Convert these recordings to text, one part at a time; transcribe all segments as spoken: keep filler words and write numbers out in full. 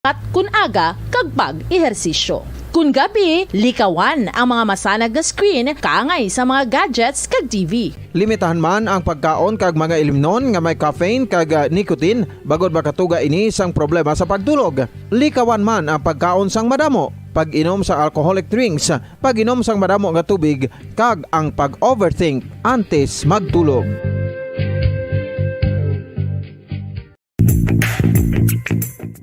Dapat kun aga kag pag-ehersisyo. Kun gabi, likawan ang mga masanag nga screen kaangay sa mga gadgets kag T V. Limitahan man ang pagkaon kag mga ilimnon nga may caffeine kag, ah, nicotine, bangod makatuga ini sang problema sa pagtulog. Likawan man ang pagkaon sang madamo, pag-inom sang alcoholic drinks, pag-inom sang madamo nga tubig, kag ang pag-overthink antes magtulog.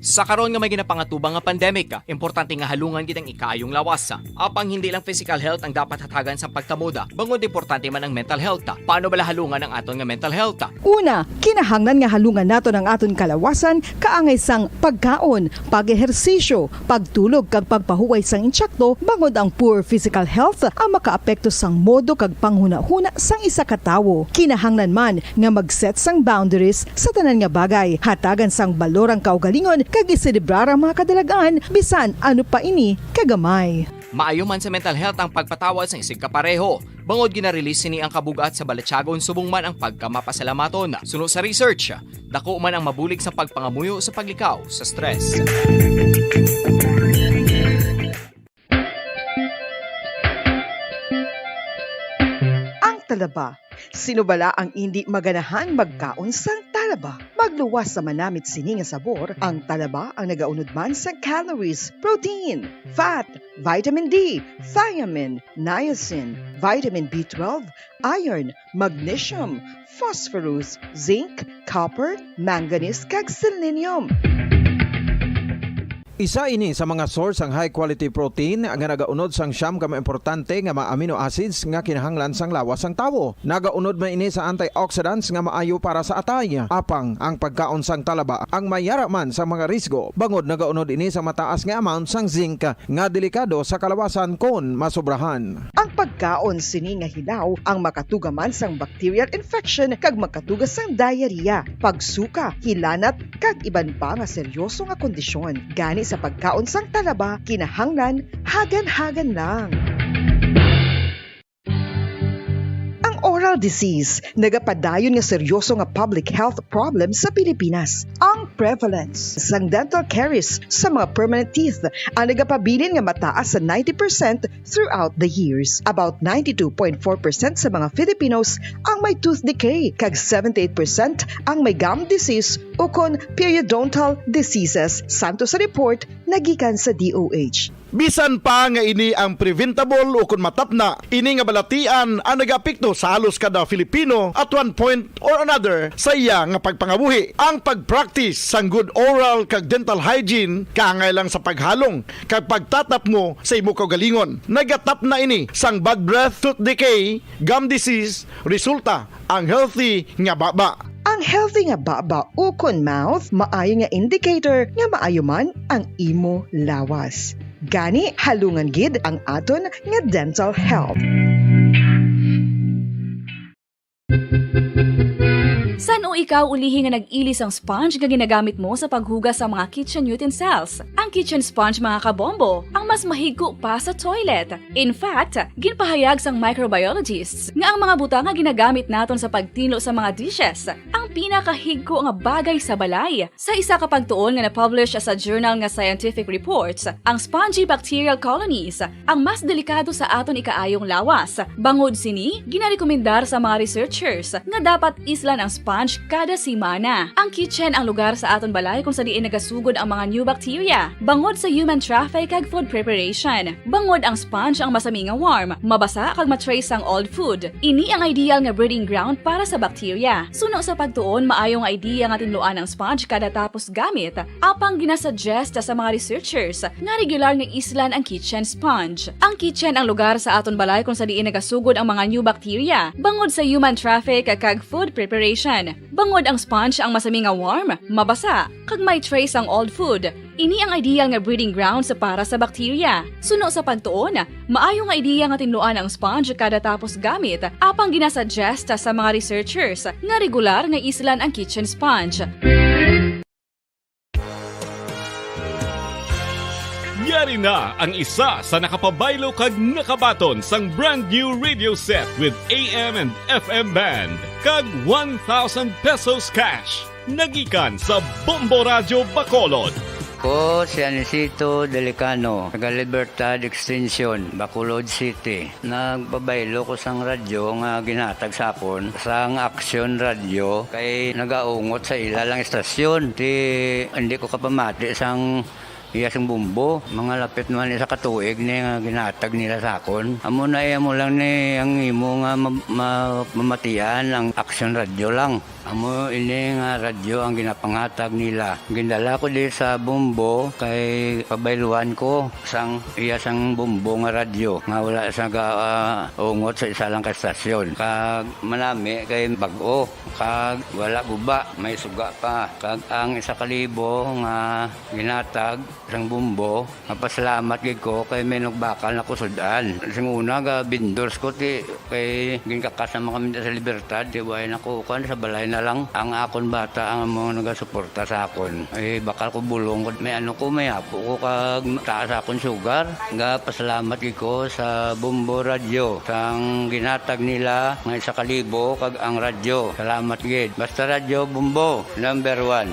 Sa karon nga may ginapangatubang nga pandemic, importante nga halungan gid ang ikaayong lawas. Apang hindi lang physical health ang dapat hatagan sang pagkamuda, bangod importante man ang mental health. Paano bala halungan ang aton nga mental health? Una, kinahanglan nga halungan naton ang aton kalawasan kaangay sang pagkaon, pag-ehersisyo, pagtulog kag pagpahuway sang intsakto, bangod ang poor physical health ang makaapekto sang modo kag panghunahuna sang isa ka tawo. Kinahanglan man nga mag-set sang boundaries sa tanan nga bagay, hatagan sang balor ang kaugalingon kag iselebrar ang mga kadalag-an, bisan ano pa ini kagamay. Maayo man sa mental health ang pagpatawad sang isigkapareho, bangod gina-release sini ang kabug-at sa balatyagon subong man ang pagkamapasalamaton. Suno sa research, dako man ang mabulig sa pagpangamuyo sa paglikaw sa stress. Ang talaba. Sino bala ang indi maganahang magkaon sang talaba? Magluwas sa manamit sini nga sabor, ang talaba ang nagaunod man sang calories, protein, fat, vitamin D, thiamine, niacin, vitamin B twelve, iron, magnesium, phosphorus, zinc, copper, manganese, kag selenium. Isa ini sa mga source sang high quality protein nga nagaunod sang siyam ka mga importante nga mga amino acids nga kinahanglan sang lawas sang tawo. Nagaunod man ini sa antioxidants nga maayo para sa atay. Apang ang pagkaon sang talaba ang may yara man sa mga risgo, bangod nagaunod ini sa mataas nga amount sang zinc nga delikado sa kalawasan kon masobrahan. Ang pagkaon sini nga hilaw ang makatuga man sang bacterial infection kag makatuga sang diarrhea, pagsuka, hilanat, kag iban pa nga seryoso nga kondisyon. Gani sa pagkaon sang talaba, kinahanglan hagan-hagan lang. Ang oral disease nagapadayon nga seryoso nga public health problem sa Pilipinas. Ang prevalence sang dental caries sa mga permanent teeth ang nagapabilin nga mataas sa ninety percent throughout the years. About ninety-two point four percent sa mga Filipinos ang may tooth decay, kag seventy-eight percent ang may gum disease ukon periodontal diseases, santo sa report nagikan sa D O H. Bisan pa nga ini ang preventable ukon matapna, ini nga balatian ang nagaapekto sa halos kada Filipino at one point or another sa iya nga pagpangabuhi. Ang pag-practice sang good oral kag dental hygiene kaangay lang sa paghalong kag pagtatapngo sa imo kaugalingon. Nagatapna ini sang bad breath, tooth decay, gum disease, resulta ang healthy nga baba. Ang healthy nga baba ukon mouth maayo nga indicator nga maayo man ang imo lawas. Gani, halungan gid ang aton nga dental health. San-o ikaw ulihi nga nag-ili sang sponge nga ginagamit mo sa paghugas sa mga kitchen utensils? Ang kitchen sponge, mga kabombo, ang mas mahigko pa sa toilet. In fact, ginpahayag sang microbiologists nga ang mga butang nga ginagamit naton sa pagtinlo sa mga dishes ang pinakahigko nga bagay sa balay. Sa isa ka pagtuon nga na-publish sa journal nga Scientific Reports, ang spongy bacterial colonies ang mas delikado sa aton ikaayong lawas. Bangod sini, ginarekomendar sa mga researchers nga dapat islan ang sponge kada semana. Ang kitchen ang lugar sa aton balay kung sa diin nagasugod ang mga new bacteria, bangod sa human traffic kag food preparation. Bangod ang sponge ang masami nga warm, mabasa kag ma-trace sang old food. Ini ang ideal nga breeding ground para sa bacteria. Suno sa pagtuon, maayo nga idea nga tinluan ang sponge kada tapos gamit. Apang ginasuggest sa mga researchers nga regular nga islan ang kitchen sponge. Ang kitchen ang lugar sa aton balay kung sa diin nagasugod ang mga new bacteria, bangod sa human traffic kag food preparation. Bangod ang sponge ang masami nga warm, mabasa, kag may trace ang old food. Ini ang ideal nga breeding grounds para sa bacteria. Suno sa pagtuon, maayo nga idea nga tinluan ang sponge kada tapos gamit, apang ginasuggest sa mga researchers nga regular nga islan ang kitchen sponge. Yari na ang isa sa nakapabaylo kag nakabaton sang brand new radio set with A M and F M band kag one thousand pesos cash. Nagikan sa Bombo Radyo Bacolod. Ko si Anisito Delicano, taga Libertad Extension, Bacolod City. Nagpabaylo ko sang radyo nga ginhatag sa akon sang Aksyon Radyo kay nagaungot sa ila lang istasyon. Ti, hindi ko kapamati sang iya sing bumbo. Mga lapit man isa ka tuig ni nga ginhatag nila sa akon. Amo na iya mo lang ni ang imo nga ma-, ma-, mamatian ang Aksyon Radyo lang. Amo ini nga radyo ang ginapanghatag nila. Gindala ko di sa bumbo kay pabayluhan ko sang iya sang bumbo nga radyo nga wala sa ga, ah, ungot sa isa lang ka estasyon. Kag manami kay bag-o, kag wala guba, may suga pa. Kag ang isa ka libo nga ginhatag sang bumbo, mapasalamat gid ko kay may nagbakal na ko sud-an. Sing una, ga vendors ko, ti, kay ginkakas naman kami sa Libertad, ti, way na ko, kuwan, sa balay na lang. Ang akon bata, ang mga nagasuporta sa akon. Eh, bakal ko bulong ko. May ano ko, may apo ko, kag taas akon sugar. Ga pasalamat gid ko sa Bombo Radyo, sang ginhatag nila nga isa ka libo, kag ang radyo. Salamat gid. Basta Radyo Bombo, number one.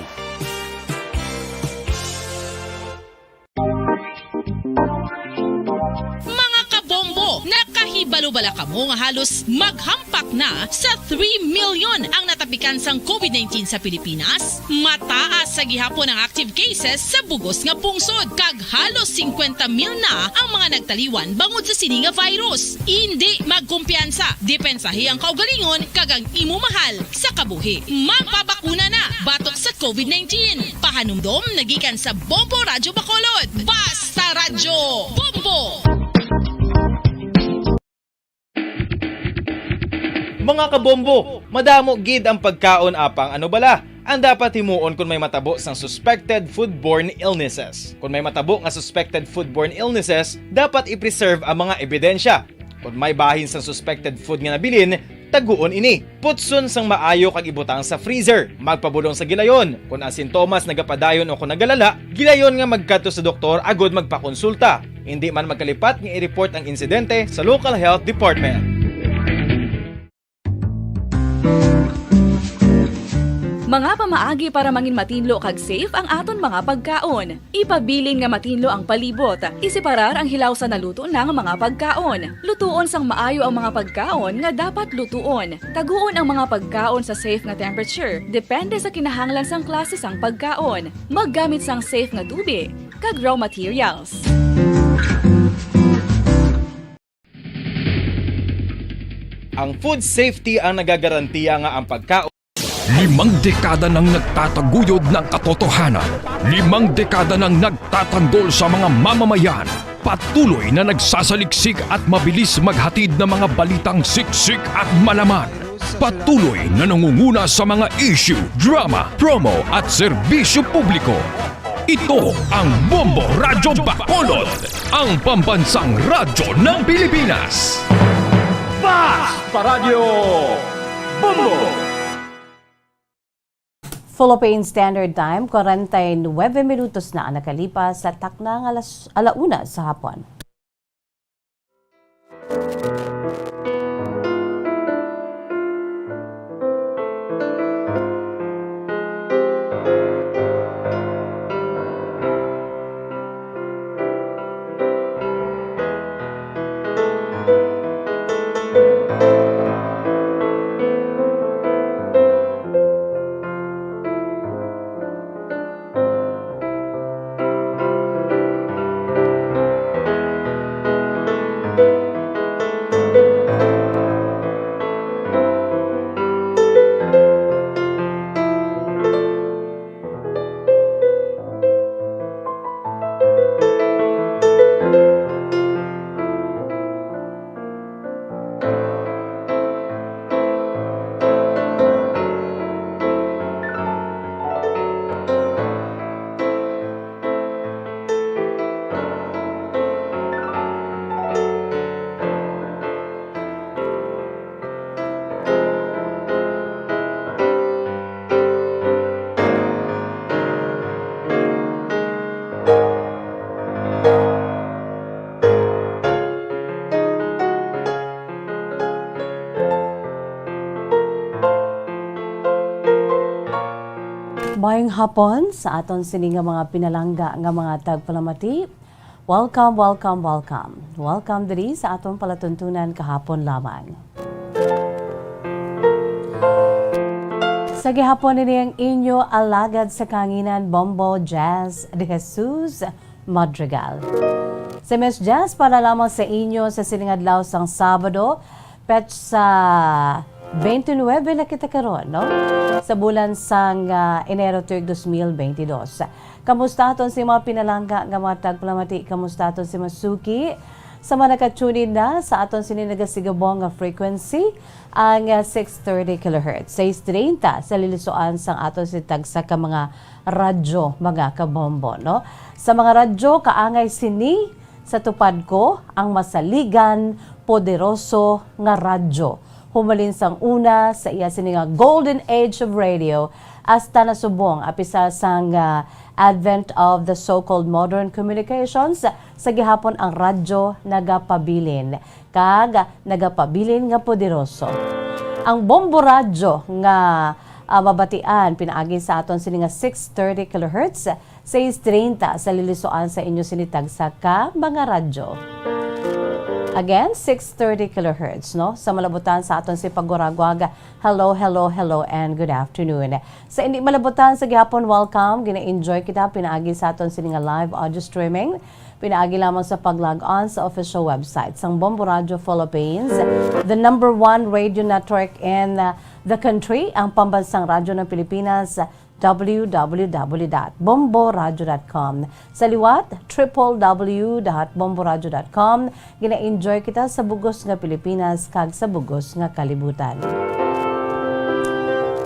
Mga kabombo, nakahibalo bala kamo nga halos maghampak na sa three million ang natapikan sang covid nineteen sa Pilipinas? Mataas sa gihapon ang active cases sa bugos nga pungsod, kag halos singkwenta mil na ang mga nagtaliwan bangod sa sini nga virus. Indi magkumpiyansa, depensahi ang kaugalingon kag ang imo mahal sa kabuhi. Magpabakuna na batok sa covid nineteen. Pahanumdom na gikan sa Bombo Radyo Bacolod. Basta Radyo Bombo! Mga kabombo, madamo gid ang pagkaon apang ano bala ang dapat himuon kon may matabo sang suspected foodborne illnesses. Kon may matabo nga suspected foodborne illnesses, dapat i-preserve ang mga ebidensya. Kon may bahin sang suspected food nga nabilin, taguon ini. Putson sang maayo kag ibutang sa freezer. Magpabulong sa gilayon. Kon ang sintomas nagapadayon o kon nagalala, gilayon nga magkadto sa doktor agud magpakonsulta. Indi man magkalipat nga i-report ang insidente sa local health department. Mga pamaagi para mangin matinlo kag safe ang aton mga pagkaon. Ipabilin nga matinlo ang palibot. Iseparar ang hilaw sa naluto na nga mga pagkaon. Lutuon sang maayo ang mga pagkaon nga dapat lutuon. Taguon ang mga pagkaon sa safe nga temperature, depende sa kinahanglan sang klase sang pagkaon. Maggamit sang safe nga tubig kag raw materials. Ang food safety ang nagagarantiya nga ang pagkaon. Limang dekada nang nagtataguyod ng katotohanan. Limang dekada nang nagtatanggol sa mga mamamayan. Patuloy na nagsasaliksik at mabilis maghatid ng mga balitang siksik at malaman. Patuloy na nangunguna sa mga issue, drama, promo at serbisyo publiko. Ito ang Bombo Radyo Bacolod, ang pambansang radyo ng Pilipinas. Basta Radyo Bombo! Philippine Standard Time, kwarenta y nuebe minutos na ang nakalipas sa takna nga alas, ala una sa hapon. Hapon sa aton sini nga mga pinalangga nga mga tagpalamati. Welcome, welcome, welcome. Welcome diri sa aton palatuntunan kahapon lamang. Sa gihapon ini ang inyo alagad sa kanginan, Bombo Jazz de Jesus Madrigal. Si Miss Jazz para lamang sa inyo sa sining adlaw sang Sabado, petsa twenty-nine na kita karon, no? Sa bulan sang, ah, Enero tuig dos mil bentidós. Kamusta aton si mga pinalangga nga mga tagpalamati? Kamusta aton si mga suki? Sa mga naka-tune in na sa aton sini nagasigabong nga frequency, ang, ah, six thirty kilohertz, sais treinta sa lilisuan sang aton si tagsa ka mga radyo, mga kabombo, no? Sa mga radyo, kaangay sini sa tupad ko ang masaligan, poderoso nga radyo. Humalin sang una sa iya sini nga golden age of radio, hasta nasubong apisa sang, ah, advent of the so-called modern communications, sa gihapon ang radyo nagapabilin kag nagapabilin nga poderoso. Ang Bombo Radyo nga, ah, mabatian pinaagi sa aton sini nga six thirty kilohertz, sais treinta sa lilisuan sa inyo sini tagsa ka mga radyo. Again, six thirty kilohertz, no? Sa malabutan sa aton si pagwaraguag, hello, hello, hello, and good afternoon. Sa hindi malabutan sa gihapon, welcome. Gina-enjoy kita pinaagi sa aton sini nga live audio streaming. Pinaagi lamang sa pag-log on sa official website sang Bombo Radio Philippines, the number one radio network in, uh, the country, ang pambansang radyo ng Pilipinas, w w w dot bombo radio dot com. Sa liwat, triple w dot bombo radio dot com. Gina-enjoy kita sa bugos nga Pilipinas kag sa bugos nga kalibutan.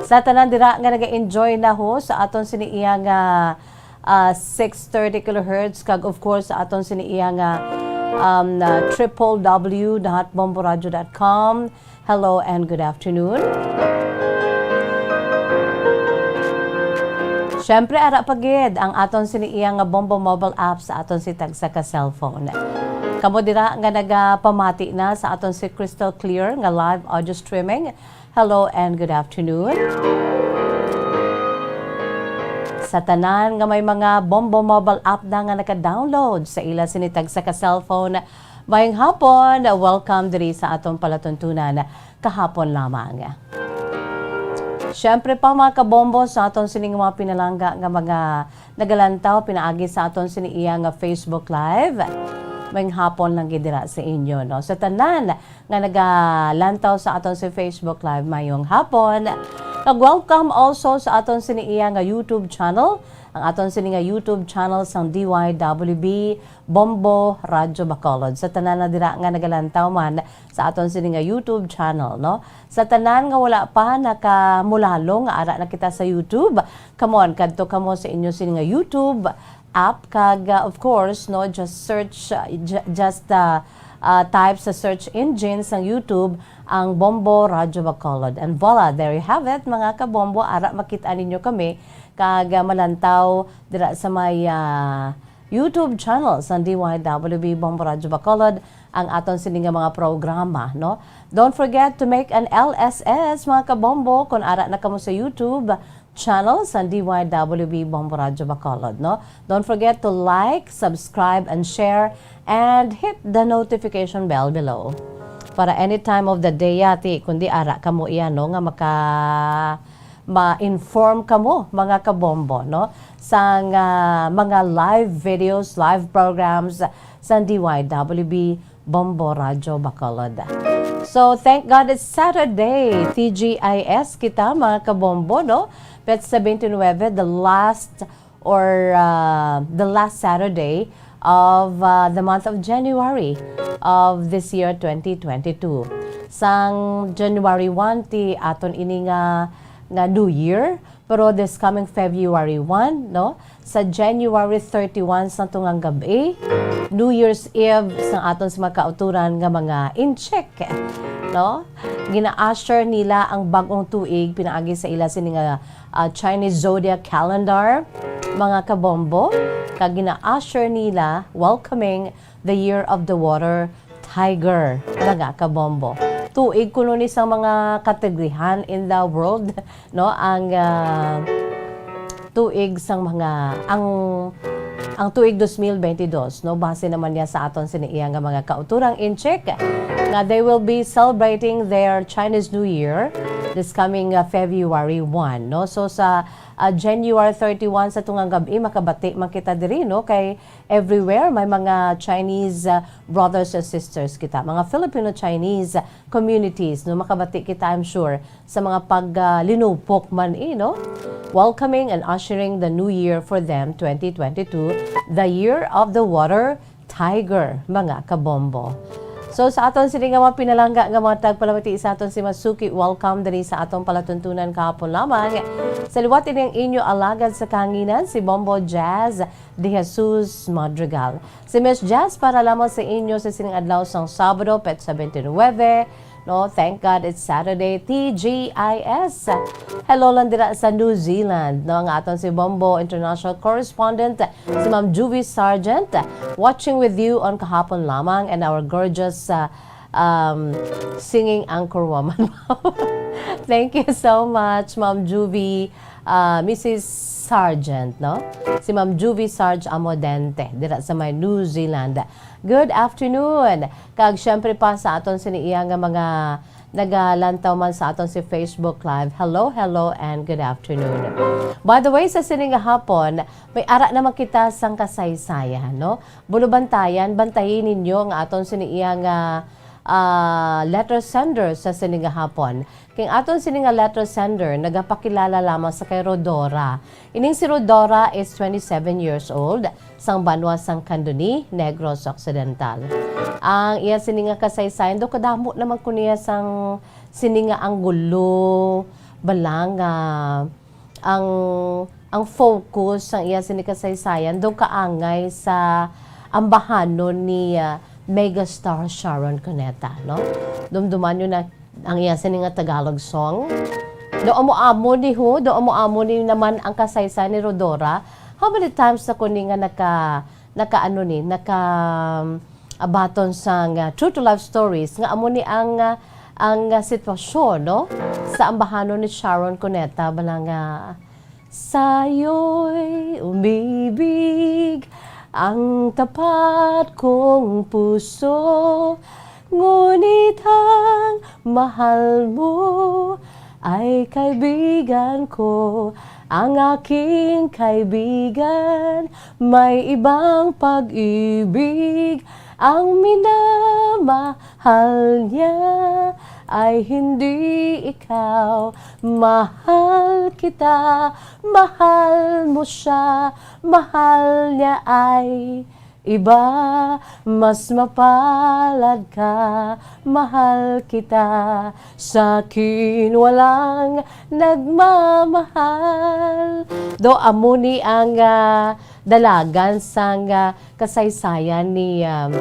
Sa tanan dira nga naga-enjoy na ho sa aton sini iya nga, ah, six thirty kilohertz, kag of course sa aton sini iya nga, um, na triple w dot bombo radio dot com. Hello and good afternoon. Siyempre, ara pa gid ang aton sini iya nga Bombo mobile app sa aton si tagsa ka cellphone. Kamo dira nga nagapamati na sa aton si crystal clear nga live audio streaming, hello and good afternoon. Sa tanan nga may mga Bombo mobile app na nga naka-download sa ila sini tagsa ka cellphone, mayong hapon, welcome diri sa aton palatuntunan kahapon lamang. Siyempre pa, mga kabombo, sa aton sining mga pinalangga nga mga nagalantaw pinaagi sa aton sini iya nga Facebook Live. Mayong hapon lang gid dira sa inyo, no? Sa tanan nga nagalantaw sa aton si Facebook Live, mayong hapon. Kag welcome also sa aton sini iya nga YouTube channel, ang aton sini nga YouTube channel sang D Y W B Bombo Radyo Bacolod. Sa tanan na dira nga nagalantaw man sa aton sini nga YouTube channel, no? Sa tanan nga wala pa nakamulalong nga ara na kita sa YouTube, come on, kadto kamo sa inyo sini nga YouTube app kag, uh, of course, no, just search, uh, ju-, just, uh, uh, type sa search engine sang YouTube ang Bombo Radyo Bacolod. And voila, there you have it, mga kabombo. Ara makita ninyo kami kag, uh, malantaw dira sa may, uh, YouTube channel sang D Y W B Bombo Radyo Bacolod ang aton sini nga mga programa, no? Don't forget to make an L S S, mga kabombo, kung ara na kamo sa YouTube channel sang D Y W B Bombo Radyo Bacolod, no? Don't forget to like, subscribe, and share, and hit the notification bell below. Para any time of the day, yati, kundi ara kamo iya, no, nga maka ma-inform kamo, mga kabombo, no? Sang, ah, mga live videos, live programs sang D Y W B Bombo Radyo Bacolod. So, thank God it's Saturday. T G I S kita, mga kabombo, no? Petsa twenty-nine, the last or, uh, the last Saturday of, uh, the month of January of this year, twenty twenty-two. Sang January one, ti aton ini nga, nga New Year, pero this coming February one, no? Sa January thirty-one, sa tungang gabi, New Year's Eve, sa aton sa mga kauturan nga mga incheck, no? Gina-usher nila ang bag-ong tuig pinaagi sa ila sini nga ah, Chinese zodiac calendar, mga kabombo, kag gina-usher nila welcoming the Year of the Water Tiger, mga kabombo. Tuig kuno ni sa mga katigrihan in the world, no, ang, ah, tuig sang mga, ang, ang tuig dos mil bentidós, no? Base naman niya sa aton sini iya nga mga kautorang inchik nga they will be celebrating their Chinese New Year this coming, uh, February one, no? So, sa, uh, January thirty-one sa tungang gab-i, makabati man kita diri, no? Kay everywhere may mga Chinese, uh, brothers and sisters kita, mga Filipino-Chinese communities, no? Makabati kita, I'm sure, sa mga pag, ah, linupok man, eh, no? Welcoming and ushering the new year for them, twenty twenty-two, the year of the water tiger, mga kabombo. So, sa aton sini nga mga pinalangga nga mga tagpalamati sa aton si Masuki, welcome diri sa aton palatuntunan kahapon lamang. Sa liwat ini ang inyo alagad sa kahanginan, si Bombo Jazz de Jesus Madrigal. Si Miss Jazz para lamang sa inyo sa sining adlaw sang Sabado, petsa twenty-nine, no? Thank God it's Saturday, T G I S. Hello lang dira sa New Zealand, no? Ang aton si Bombo International Correspondent, si Ma'am Juvie Sargent, watching with you on kahapon lamang, and our gorgeous, uh, um, singing anchor woman. Thank you so much, Ma'am Juvie, uh, Missus Sargent, no? Si Ma'am Juvie Sarge Amodente, dira sa may New Zealand. Good afternoon. Kag syempre pa sa aton sini iya nga mga nagalantaw man sa aton si Facebook Live. Hello, hello, and good afternoon. By the way, sa sini nga hapon, may ara naman kita sang kasaysayan, no? Bulubantayan, bantayi ninyo nga aton sini iya nga, ah, letter sender sa sini nga hapon. Kay aton sini nga letter sender nagapakilala lamang sa kay Rodora. Ining si Rodora is twenty-seven years old, sang banwa sang Candoni, Negros Occidental. Ang iya sini nga kasaysayan, daw kadamo naman ko niya sang sini nga anggulo, bala nga ang, ang focus sang iya sini kasaysayan, daw kaangay sa ambahanon ni, ah, megastar Sharon Cuneta, no? Dumduman nyo na ang iya sini nga Tagalog song. Do amo-amo ni ho, do amo-amo ni naman ang kasaysayan ni Rodora. How many times na ko ni nga naka, naka ano ni, naka, um, abaton sang, uh, True to Life Stories nga amo ni ang, uh, ang, uh, sitwasyon, no? Sa ambahanon ni Sharon Cuneta, bala nga, "Sa'yo'y umibig ang tapat kong puso, ngunit ang mahal mo ay kaibigan ko. Ang aking kaibigan may ibang pag-ibig. Ang minamahal niya ay hindi ikaw. Mahal kita, mahal mo siya, mahal niya ay iba. Mas mapalad ka, mahal kita, sa akin walang nagmamahal." Do amo ni ang, ah, dalagan sang, ah, kasaysayan ni, um,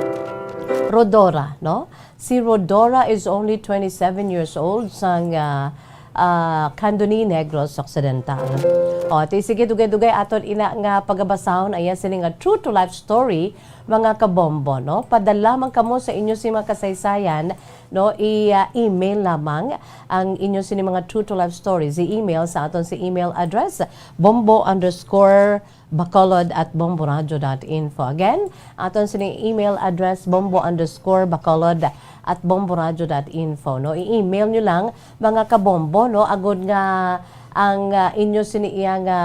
Rodora, no? Si Rodora is only twenty-seven years old, sang, ah, ah, Candoni, Negros Occidental. O, ti sige, dugay-dugay aton ina nga pagabasahon, ayan sini nga true to life story, mga kabombo, no? Padala man kamo sa inyo sini mga kasaysayan, no? I, ah, email lamang ang inyo sini mga true to life stories. I-email sa aton si email address, bombo underscore bacolod at bomboradio dot info. Again, aton sini email address, bombo underscore bacolod at bomboradio dot info, no? I-email nyo lang, mga kabombo, no? Agod nga ang, ah, inyo sini iya nga,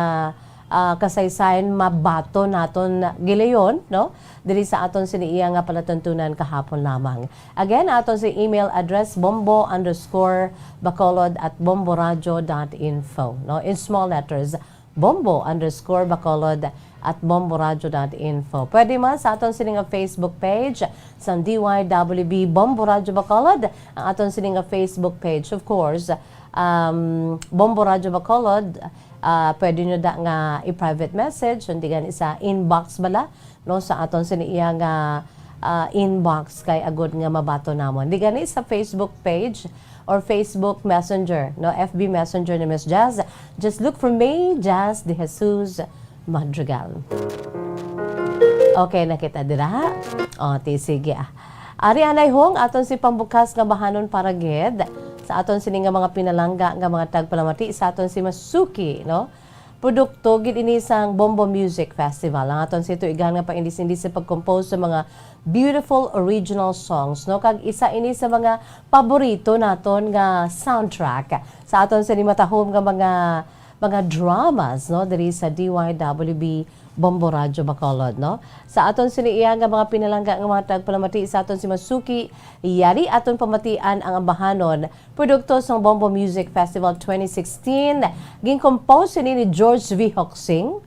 ah, kasaysayan mabaton naton gilayon, no? Diri sa aton sini iya nga palatuntunan kahapon lamang. Again, aton si email address, bombo underscore bacolod at bomboradio dot info, no? In small letters, bombo underscore bacolod at bomboradio dot info. Pwede man sa aton sini nga Facebook page, sang D Y W B Bombo Radio Bacolod, ang aton sini nga Facebook page. Of course, um, Bombo Radio Bacolod, ah, pwede nyo da nga i-private message, hindi gani sa inbox bala, no, sa aton sini iya nga, ah, inbox kay agod nga mabaton namon. Di gani sa Facebook page or Facebook Messenger, no, F B Messenger ni Miss Jazz. Just look for me, Jazz De Jesus Madrigal. Okay, nakita dira. O, ti, sige, ah. Ari anay hong aton si pambukas nga bahanon para gid sa aton sini nga mga pinalangga nga mga tagpalamati sa aton si Masuki, no? produkto gid ini sang Bombo Music Festival. Ang aton si tuigan nga paindis-indis sa pag-compose sa mga beautiful original songs, no? Kag isa ini sa mga paborito naton nga soundtrack sa aton sini matahom nga mga, mga dramas, no? Diri sa D Y W B Bombo Radyo Bacolod, no? Sa aton sini iya nga mga pinalangga nga mga tagpalamati sa aton si Masuki, yari aton pamatian ang ambahanon, produkto sang Bombo Music Festival twenty sixteen. Gin-compose ini ni George V. Hoksing.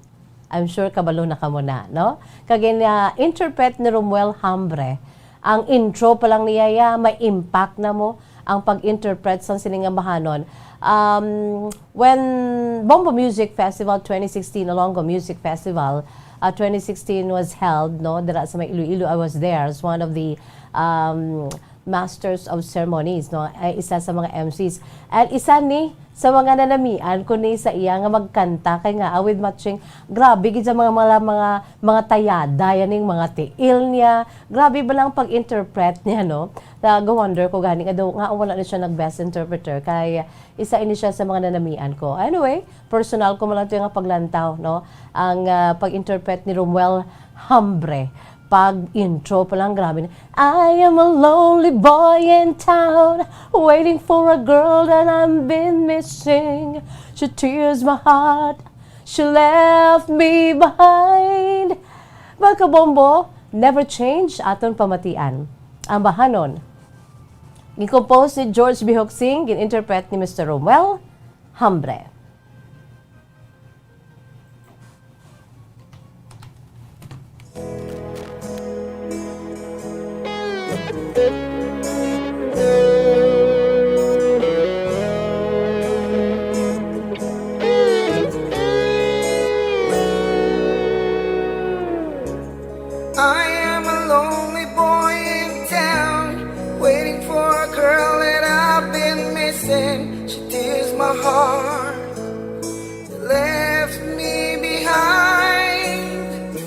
I'm sure kabalo na kamo na, no? Kag gin-, ah, interpret ni Romuel Hambre. Ang intro pa lang niya, ya, may impact na mo ang pag-interpret sang sining ambahanon. Um, when Bombo Music Festival twenty sixteen, Olongo Music Festival, uh, twenty sixteen was held, no, dira sa may Iloilo, I was there as one of the, um, masters of ceremonies, no, ay isa sa mga M Cs. And isa ni sa mga nanamian ko ni sa iya nga magkanta kay nga, ah, with matching, grabe gid sa mga, mga, mga, mga tayada, yan yung mga tiil niya. Grabe ba lang pag-interpret niya, no? Nag-wonder ko gani nga daw nga wala na siya nag-best interpreter kay isa ini siya sa mga nanamian ko. Anyway, personal ko man lang to yung paglantaw, no? Ang, ah, pag-interpret ni Romuel Hambre. Pag intro pa lang, grabe na. I am a lonely boy in town, waiting for a girl that I've been missing. She tears my heart, she left me behind. Mga kabombo, Never Change, aton pamatian. Ang bahanon, gin-compose ni George Bihoksing, gin-interpret ni Mister Romuel Hambre. I am a lonely boy in town, waiting for a girl that I've been missing. She tears my heart, left me behind.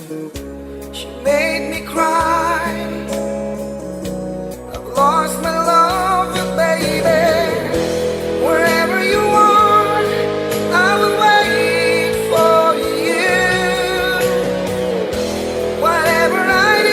She made me cry. I've lost my love, baby. Wherever you are, I will wait for you. Whatever I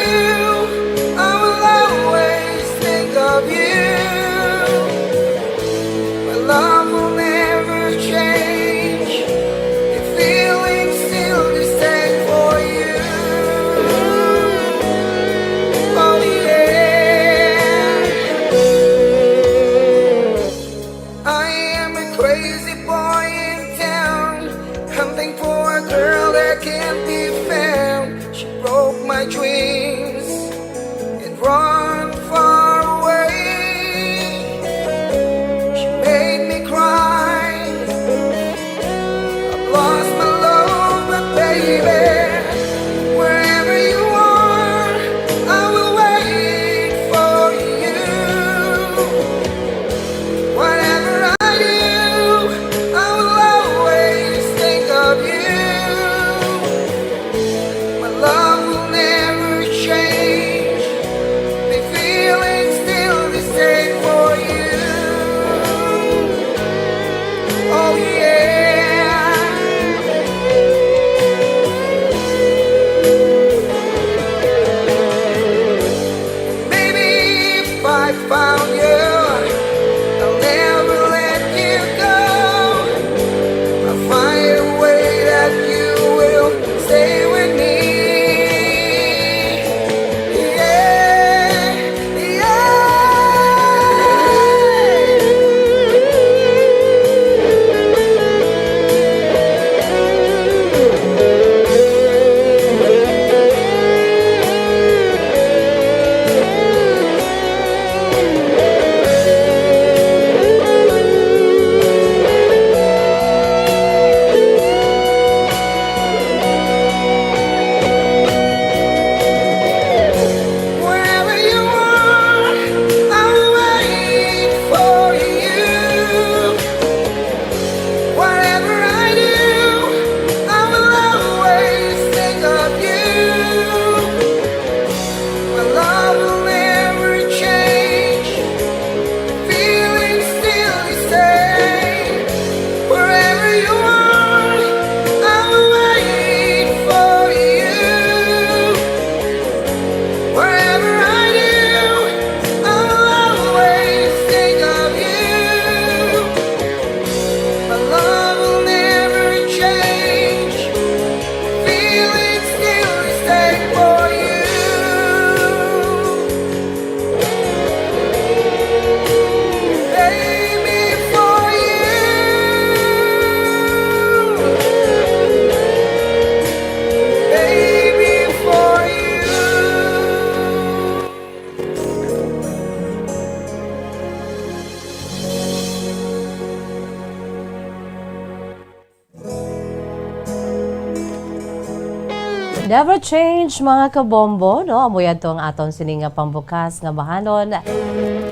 Never change, mga kabombo, no? Amo yadto ang aton sini nga pambukas nga bahanon.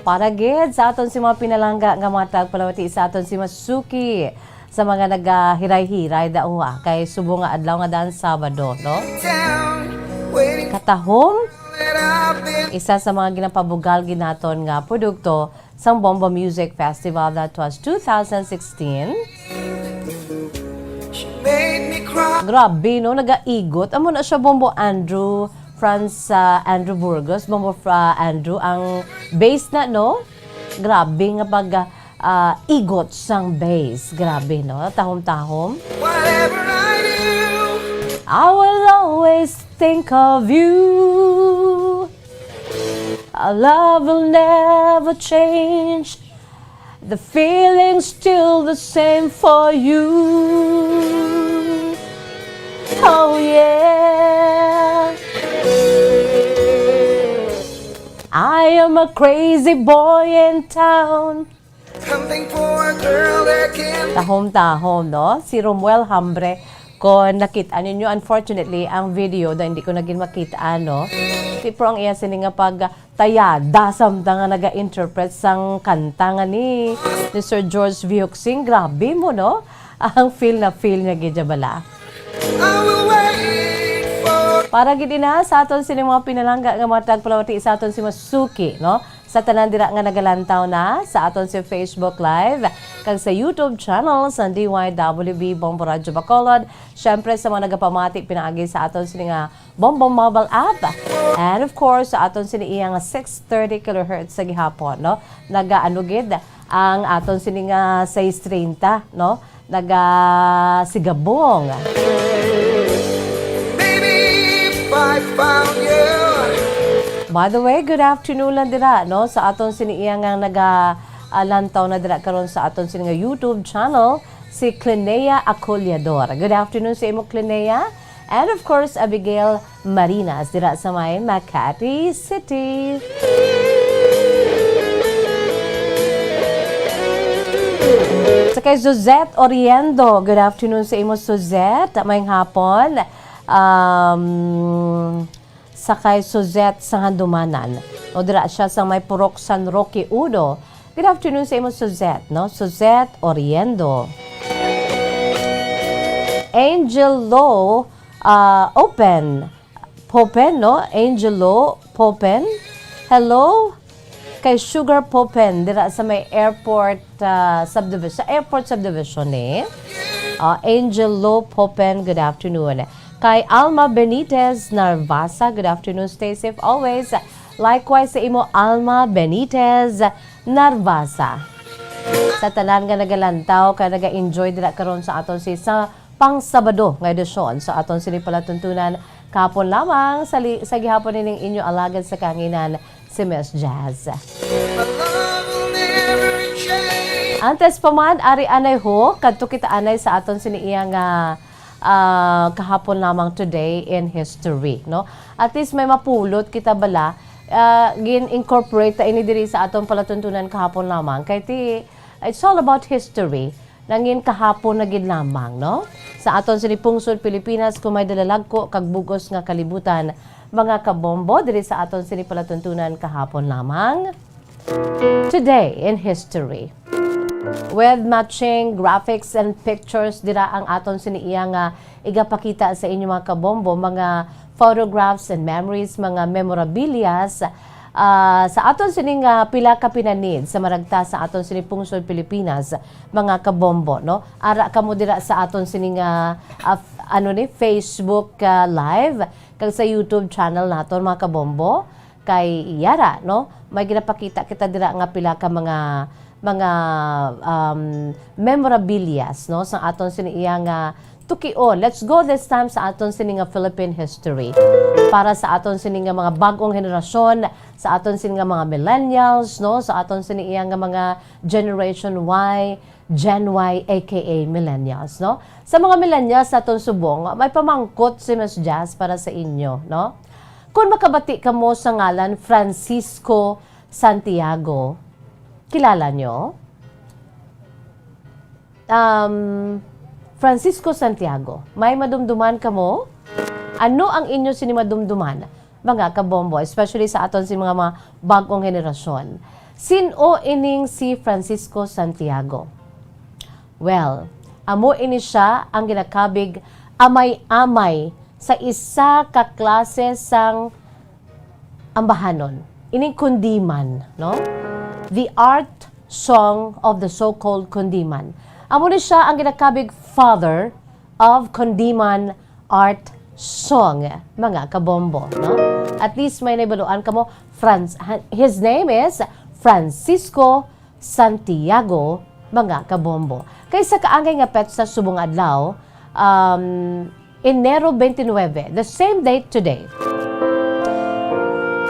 Para gid sa aton si mga pinalangga nga mga tagpalawati sa aton si Masuki sa mga nagahiray-hiray daw, ah, kay subong nga adlaw nga daan Sabado, no? Katahom, isa sa mga ginapabugal gid naton nga produkto sang Bombo Music Festival that was two thousand sixteen. Grabe, no? Nagaigot. Amo na siya, Bombo Andrew, Franz, ah, Andrew Burgos, Bombo Fra-, Andrew, ang bass na, no? Grabe nga pag, ah, igot sang bass. Grabe, no? Tahom-tahom. Whatever I do, I will always think of you. Our love will never change. The feeling's still the same for you. Oh yeah. I am a crazy boy in town. Something for a girl that can. Tahom-tahom, no? Si Romuel Hambre, kung nakita ninyo, unfortunately, ang video na hindi ko naging makita, no? Di, pero ang iya sini nga pagtayada, samtang nga naga-interpret sang kanta nga ni, ni Sir George Viuksing, grabe mo, no? Ang feel na feel niya gid bala. I will wait for. Para gid ina sa aton sini mga pinalangga nga mga tagpalawati sa aton si Masuki, no? Sa tanan dira nga nagalantaw na sa aton si Facebook Live kag sa YouTube channel sa D Y W B Bombo Radyo Bacolod. Siyempre, sa mga nagapamati pinaagi sa aton sini nga Bombo Mobile App. And of course, sa aton sini iya nga six thirty kilohertz sa gihapon, no? Nagaano gid ang aton sini nga sais treinta, no? Nagasigabong. Baby, if I found you. By the way, good afternoon lang dira, no? Sa aton sini iya nga naga, ah, lantaw na dira karon sa aton sini nga YouTube channel, si Clinea Acolador. Good afternoon sa imo, Clinea. And of course, Abigail Marinas dira sa may Makati City. Sa kay Suzette Oriendo, good afternoon sa imo, Suzette. Maayong hapon. Um, sa kay Suzette sang Handumanan. O dira siya sa may Purok San Roque Uno. Good afternoon sa imo, Suzette, no? Suzette Oriendo. Angel Lo, ah, Open. Popen, no? Angelo Popen. Hello kay Sugar Popen dira sa may airport, ah, subdivision, sa airport subdivision ni, ah, Angelo Popen, good afternoon. Kay Alma Benitez Narvasa, good afternoon, stay safe always. Likewise sa imo, Alma Benitez Narvasa. Sa tanan nga nagalantaw kag naga-enjoy dira karon sa aton si sa pang Sabado nga edisyon sa aton sini palatuntunan kahapon lamang sa, li- sa gihapon nining inyo alagad sa kahanginan, si Miss Jazz. Antes pa man, ari anay ho, kadto kita anay sa aton sini iya nga, ah, kahapon lamang, today in history, no? At least may mapulot kita bala, ah, gin-incorporate ta ini diri sa aton palatuntunan kahapon lamang. Kay ti, it's all about history. Nangin kahapon na gid lamang, no? Sa aton sini pungsod Pilipinas, kung may dalalagko kag bugos nga kalibutan, mga kabombo, diri sa aton sini palatuntunan kahapon lamang. Today in history. With matching graphics and pictures, dira ang aton sini iya nga igapakita sa inyo, mga kabombo, mga photographs and memories, mga memorabilias, ah, sa aton sini nga pila ka pinanid sa maragta sa aton sini pungsod Pilipinas, mga kabombo, no? Ara kamo dira sa aton sini nga, ah, f- ano ni, Facebook, ah, Live kag sa YouTube channel naton, mga kabombo. Kay yara, no? May ginapakita kita dira nga pila ka mga, mga, um, memorabilias, no? Sa aton sini iya nga tukion. Let's go this time sa aton sini nga Philippine history. Para sa aton sini nga mga bag-ong henerasyon, sa aton sini nga mga millennials, no? Sa aton sini iya nga mga Generation Y, Gen Y, A K A millennials, no? Sa mga millennials sa aton subong, may pamangkot si Miss Jazz para sa inyo, no? Kung makabati kamo sa ngalan Francisco Santiago, kilala nyo? Um, Francisco Santiago, may madumduman kamo? Ano ang inyo sini madumduman, mga kabombo, especially sa aton si mga, mga bag-ong henerasyon? Sin-o ining si Francisco Santiago? Well, amo ini sia ang ginakabig amay-amay sa isa ka klase sang ambahanon, ining kundiman, no? The art song of the so-called kundiman. Amo ni sia ang ginakabig father of kundiman art song, mga kabombo, no? At least may nahibaluan kamo, Franz, his name is Francisco Santiago, mga kabombo. Kay sa kaangay nga petsa subong adlaw, um, Enero twenty-nine, the same date today.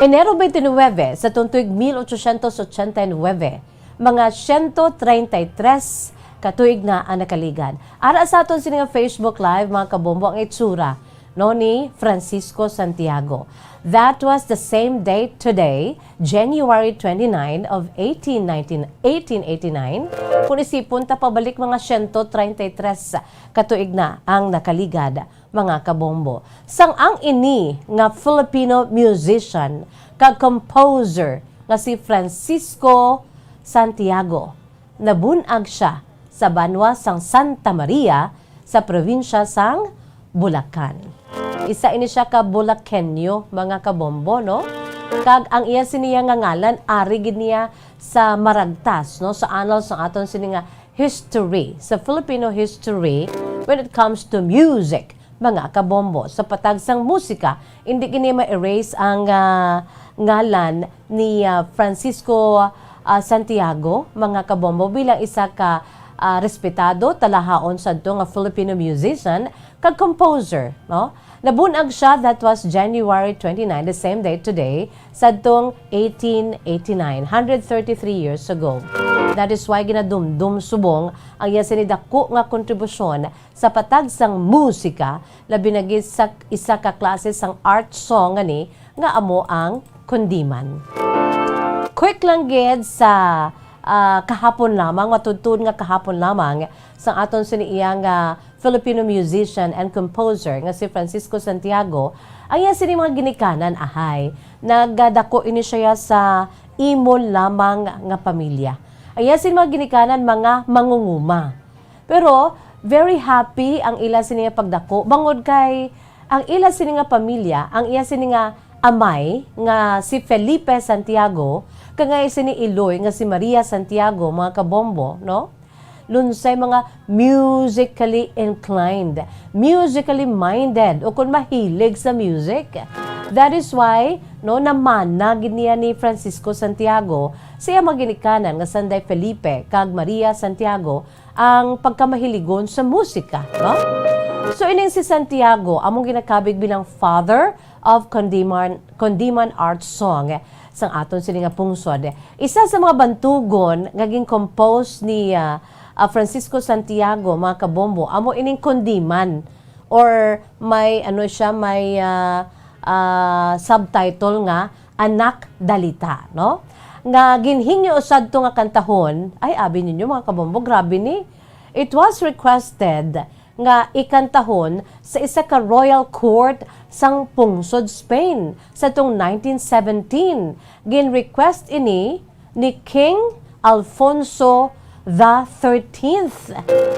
Enero twenty-nine sa tuig mil ochocientos ochenta y nuebe, mga siyento treinta y tres ka tuig na ang nakaligad. Ara sa aton sini nga Facebook Live, mga kabombo, ang itsura, no, ni Francisco Santiago. That was the same date today, January twenty-nine of eighteen nineteen, eighteen eighty-nine. Kung isipon ta pabalik, mga siyento treinta y tres ka tuig na ang nakaligad, mga kabombo. Sang ang ini nga Filipino musician kag composer nga si Francisco Santiago, nabun-ag sia sa banwa sang Santa Maria sa probinsya sang Bulacan. Isa ini sia ka Bulaqueño, mga kabombo, no? Kag ang iya siniya nga ngalan, ari gid niya sa maragtas, no, sa annals sang aton sini nga history, sa Filipino history, when it comes to music, mga kabombo, sa patag sang musika, hindi gid niya ma-erase ang, ah, ngalan ni, ah, Francisco, ah, Santiago, mga kabombo, bilang isa ka, ah, respetado, talahaon sadto nga Filipino musician kag composer, no? Nabun-ag sia, that was January twenty-nine, the same day today, sadtong eighteen eighty-nine, hundred thirty-three years ago. That is why ginadumdum subong ang iya sini dako nga kontribusyon sa patag sang musika, labi na gid sa isa ka klase sang art song ngani nga amo ang kundiman. Quick lang gid sa, ah, kahapon lamang, matudtod nga kahapon lamang, sa aton sini iya nga Filipino musician and composer nga si Francisco Santiago, ang iya sini mga ginikanan, ahay, nagadako ini siya sa imo lamang nga pamilya. Ang iya sini mga ginikanan, mga mangunguma. Pero very happy ang ila sini nga pagdako, bangod kay ang ila sini nga pamilya, ang iya sini nga amay nga si Felipe Santiago, kag ang iya sini iloy nga si Maria Santiago, mga kabombo, no? Lunsay mga musically inclined, musically minded, o kung mahilig sa music. That is why, no, namana gid niya ni Francisco Santiago sa iya mga ginikanan nga sanday Felipe kag Maria Santiago ang pagkamahiligon sa musika, no? So, ining si Santiago among ginakabig bilang father of Condiman, Condiman art song sang aton sini nga pungsod. Isa sa mga bantugon nga gin-compose ni, ah, ah, Francisco Santiago, mga kabombo, amo ining Condiman, or may, ano siya, may, ah, ah, subtitle nga Anak Dalita, no? Nga ginhingyo sadto nga kantahon, ay, abi ninyo, mga kabombo, grabe ni. It was requested nga ikantahon sa isa ka royal court sang pungsod Spain sadtong nineteen seventeen. Gin-request ini ni King Alfonso the thirteenth.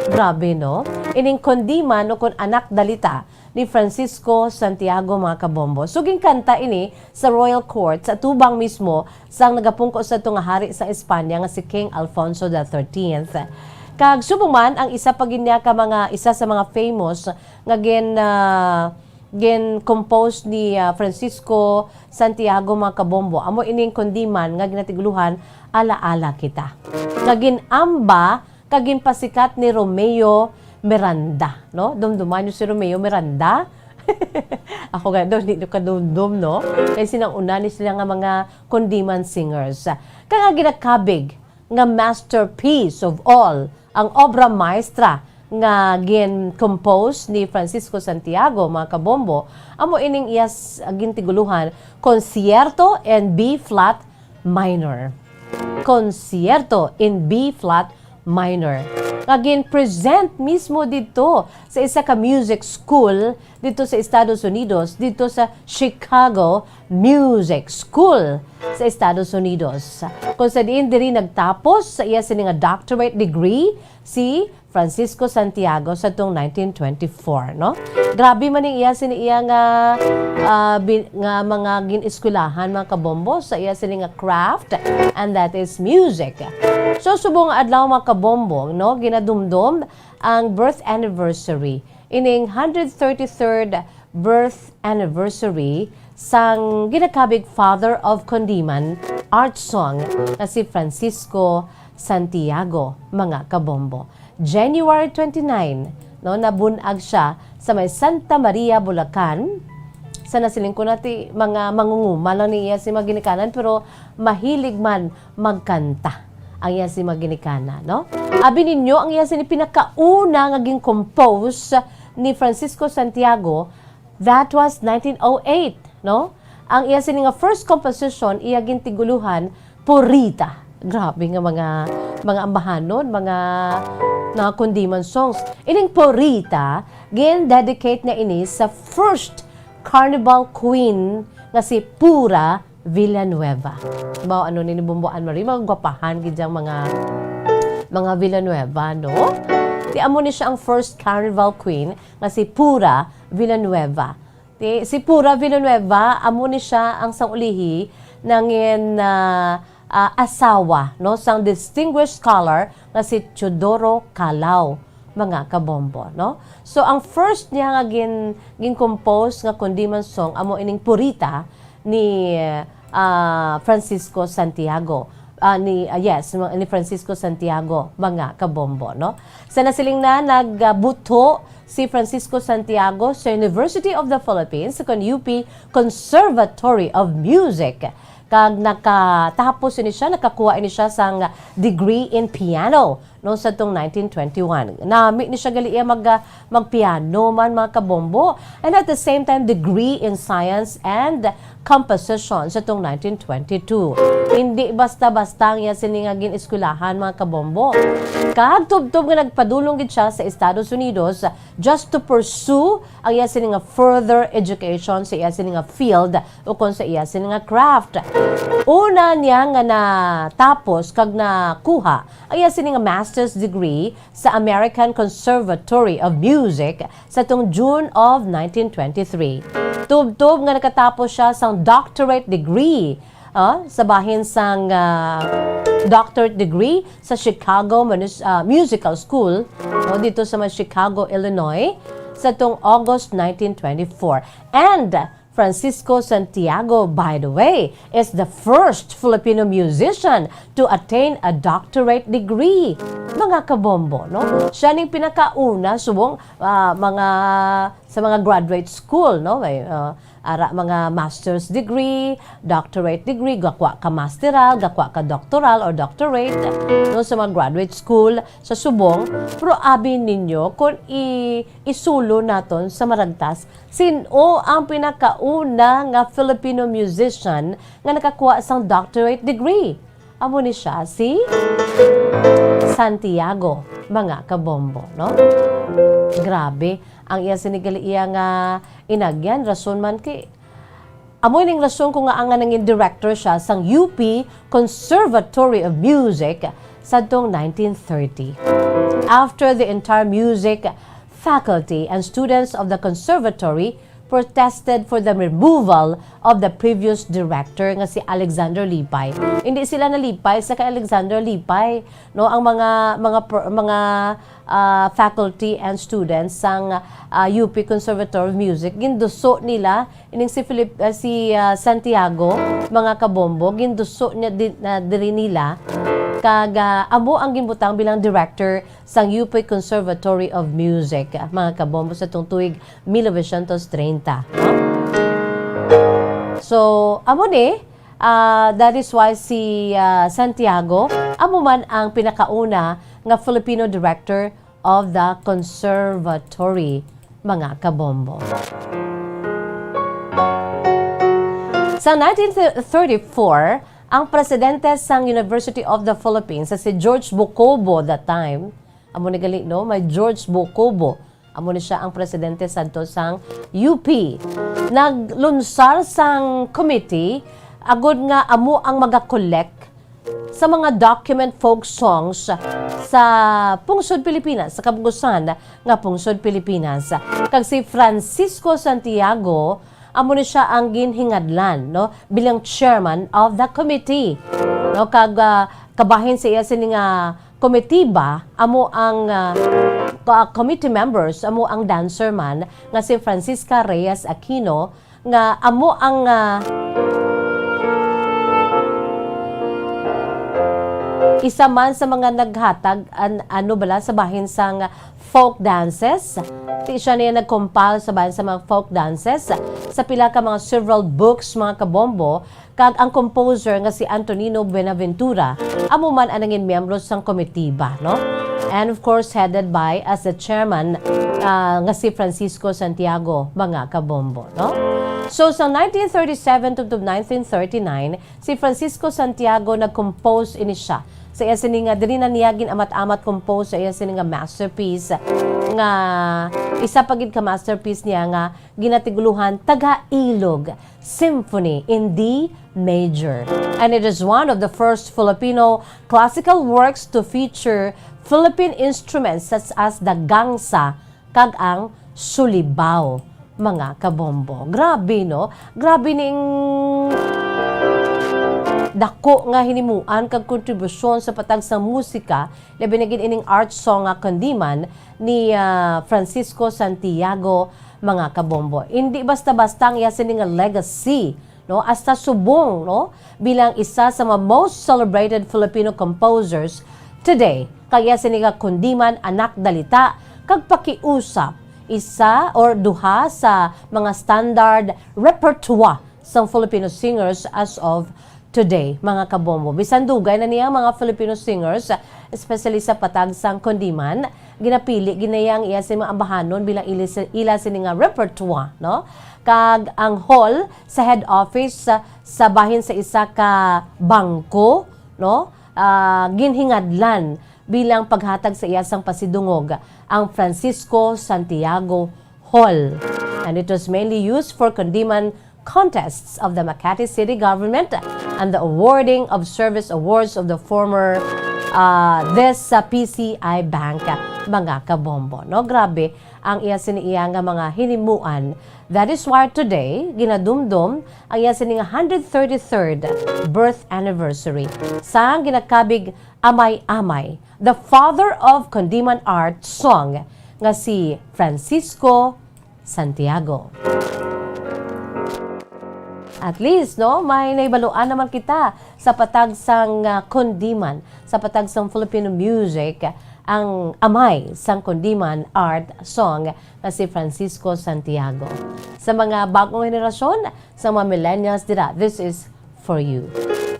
Grabe, no? Ining Condiman, o kon Anak Dalita, ni Francisco Santiago, mga kabombo. So, ginkanta ini sa Royal Court, sa tubang mismo sang nagapungko sadto nga hari sa Espanya nga si King Alfonso the thirteenth. Kag subong man, ang isa pa gid niya ka mga, isa sa mga famous nga gin, ah, gin-compose ni, ah, Francisco Santiago, mga kabombo, amo ining Condiman nga ginatiguluhan Alaala Kita, nga gin-amba kag ginpasikat ni Romeo Miranda, no? Dumduman niyo si Romeo Miranda? Ako nga daw, di ko kadumdum, no? Kay sinang una ni sila nga mga Condiman singers. Kag ang ginakabig nga masterpiece of all, ang obra maestra nga gin-compose ni Francisco Santiago, mga kabombo, amo ining iya s-, gintiguluhan, Concierto in B flat minor. Concierto in B flat minor. nga gin-present mismo didto sa isa ka music school didto sa Estados Unidos, didto sa Chicago Music School sa Estados Unidos. Kung sa diin diri nagtapos sa iya sini nga doctorate degree si Francisco Santiago sa tong nineteen twenty-four, no? Grabe man ning iya sini iya nga, ah, bin-, nga mga gin-eskwelahan, mga kabombo, sa iya sini nga craft, and that is music. So, subong nga adlaw, mga kabombo, no, ginadumdom ang birth anniversary, ining hundred thirty-third birth anniversary sang ginakabig father of Condiman art song nga si Francisco Santiago, mga kabombo. January twenty-nine, no, nabun-ag siya sa may Santa Maria, Bulacan. Sa nasiling ko nati, mga mangunguma lang ni iya si mga ginikanan, pero mahilig man magkanta ang iya si mga ginikanan, no? Abi ninyo, ang iya sini pinakauna nga gin-compose ni Francisco Santiago, that was nineteen oh eight, no? Ang iya sini nga first composition, iya gintiguluhan, Purita. Grabe nga mga, mga ambahanon, mga, mga Condiman songs. Ining Purita, gin-dedicate niya ini sa first carnival queen nga si Pura Villanueva. Mao ano ni, ni Bombo Ann Marie, mga gwapahan gid yang mga, mga Villanueva, no? Ti amo ni siya ang first carnival queen nga si Pura Villanueva. Ti, si Pura Villanueva, amo ni siya ang sang ulihi nangin, ah, ah, asawa, no, sang distinguished scholar nga si Teodoro Calao, mga kabombo, no? So, ang first niya nga gin-, gin-compose nga Condiman song amo ining Purita ni, ah, Francisco Santiago. Ah, ni, ah, yes, ni Francisco Santiago, mga kabombo, no? Sa nasiling na, nagbuto si Francisco Santiago sa University of the Philippines, kon U P Conservatory of Music. Kag nakatapos ini siya, nakakuha ini siya sang degree in piano, no, sa tong nineteen twenty-one. Nami ni siya gali iya mag, ah, magpiano man, mga kabombo. And at the same time, degree in science and composition sa tong nineteen twenty-two. Hindi basta-basta ang iya sini nga gin-eskwelahan, mga kabombo. Kag tubtob nga nagpadulong gid siya sa Estados Unidos just to pursue ang iya sini nga further education sa iya sini nga field ukon sa iya sini nga craft. Una niya nga natapos kag nakuha ang iya sini nga master's degree sa American Conservatory of Music sa tong June of nineteen twenty-three. Tubtob nga nakatapos siya sang doctorate degree, ah, sa bahin sang, ah, doctorate degree sa Chicago Munis-, ah, Musical School, no, dito sa may Chicago, Illinois, sa tong August nineteen twenty-four. And Francisco Santiago, by the way, is the first Filipino musician to attain a doctorate degree. Mga kabombo, no? Siya ning pinakauna subong, ah, mga, sa mga graduate school, no? May, ah, ara, mga master's degree, doctorate degree, gakwa ka masteral, gakwa ka doctoral or doctorate, no? Sa mga graduate school sa subong. Pero abi ninyo, kung i-, isulo naton sa maragtas, sin-o ang pinakauna nga Filipino musician nga nakakuha sang doctorate degree? Amo ni siya si Santiago, mga kabombo, no? Grabe ang iya sini gali iya nga inagyan, rason man kay amo ning rason kung ngaa nga nangin director siya sang U P Conservatory of Music sadtong nineteen thirty. After the entire music faculty and students of the conservatory protested for the removal of the previous director nga si Alexander Lipay. Hindi sila nalipay sa kay Alexander Lipay, no? Ang mga, mga pro-, mga, ah, faculty and students sang, ah, U P Conservatory of Music, ginduso nila ining si Filip-, ah, si, ah, Santiago, mga kabombo, ginduso niya di-, na diri nila. Kag, ah, amo ang ginbutang bilang director sang U P Conservatory of Music, ah, mga kabombo, sa tong tuig mil novecientos treinta, no? So, amo ni, ah, that is why si, ah, Santiago amo man ang pinakauna nga Filipino director of the conservatory, mga kabombo. Sa nineteen thirty-four, ang presidente sang University of the Philippines, si George Bocobo that time, Amo ni gali, no? May George Bocobo. Amo ni siya ang presidente sadto sang U P. Naglunsar sang committee agud nga amo ang maga-collect sa mga document folk songs sa pungsod Pilipinas, sa kabug-usan nga pungsod Pilipinas. Kag si Francisco Santiago, amo ni siya ang ginhingadlan, no, bilang chairman of the committee. No, kag, ah, kabahin sa iya sini nga komitiba, amo ang, ah, ka-, committee members, amo ang dancer man nga si Francisca Reyes Aquino, nga amo ang, ah, isa man sa mga naghatag, an-, ano bala, sa bahin sang folk dances. Ti siya niya nag-compile sa bahin sa mga folk dances sa pila ka mga several books, mga kabombo, kag ang composer nga si Antonino Buenaventura amo man ang nangin miyembro sang komitiba, no? And of course, headed by, as the chairman, ah, nga si Francisco Santiago, mga kabombo, no? So, sa nineteen thirty-seven to, to nineteen thirty-nine, si Francisco Santiago nag-compose ini siya sa iya sini nga, diri na niya gin-amat-amat compose sa iya sini nga masterpiece, nga isa pa gid ka masterpiece niya nga ginatigulohan Taga-Ilog Symphony in D major. And it is one of the first Filipino classical works to feature Philippine instruments such as the gangsa kag ang sulibaw, mga kabombo. Grabe, no? Grabe ning dako nga hinimuan kag kontribusyon sa patag sang musika, labi na gid ining art song nga Kundiman ni, ah, Francisco Santiago, mga kabombo. Indi basta-basta ang iya sini nga legacy, no? Hasta subong, no? Bilang isa sa mga most celebrated Filipino composers today. Kag iya sini nga Kundiman, Anak Dalita, kag Pakiusap, isa or duha sa mga standard repertoire sang Filipino singers as of today, mga kabombo. Bisan dugay na niya ang mga Filipino singers, especially sa patag sang Kundiman, ginapili gid niya ang iya sini mga ambahanon bilang ili-, ila sini nga repertoire, no? Kag ang hall sa head office sa, sa bahin sa isa ka bangko, no? Ah, ginhingadlan bilang paghatag sa iya sang pasidungog ang Francisco Santiago Hall. And it was mainly used for Kundiman contests of the Makati City Government and the awarding of service awards of the former, uh, this, uh, P C I Bank, mga kabombo, no? Grabe ang iya sini iya nga mga hinimuan. That is why today, ginadumdom ang iya sini nga hundred thirty-third birth anniversary sang ginakabig amay-amay, the father of Kundiman art song, nga si Francisco Santiago. At least, no, may nahibaluan naman kita sa patag sang, ah, Kundiman, sa patag sang Filipino music, ang amay sang Kundiman art song nga si Francisco Santiago. Sa mga bagong henerasyon, sa mga millennials dira, this is for you.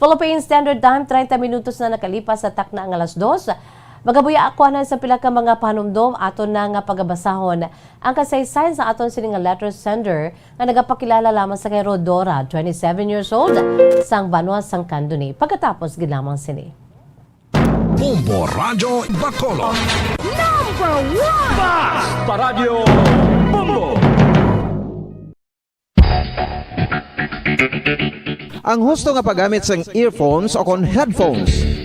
Philippine Standard Time, treinta minutos na nakalipas sa takna nga alas dos. Magabuya ako anay sa pila ka mga panumdom aton na nga pagabasahon. Ang kasaysayan sa aton sini nga letter sender nga nagapakilala lamang sa kay Rodora, twenty-seven years old, sang Banwa sang Candoni. Pagkatapos gid lamang sini. Bombo Radyo Bacolod. Number one! Basta Radyo Bombo! Ang husto nga paggamit sang earphones o kon headphones.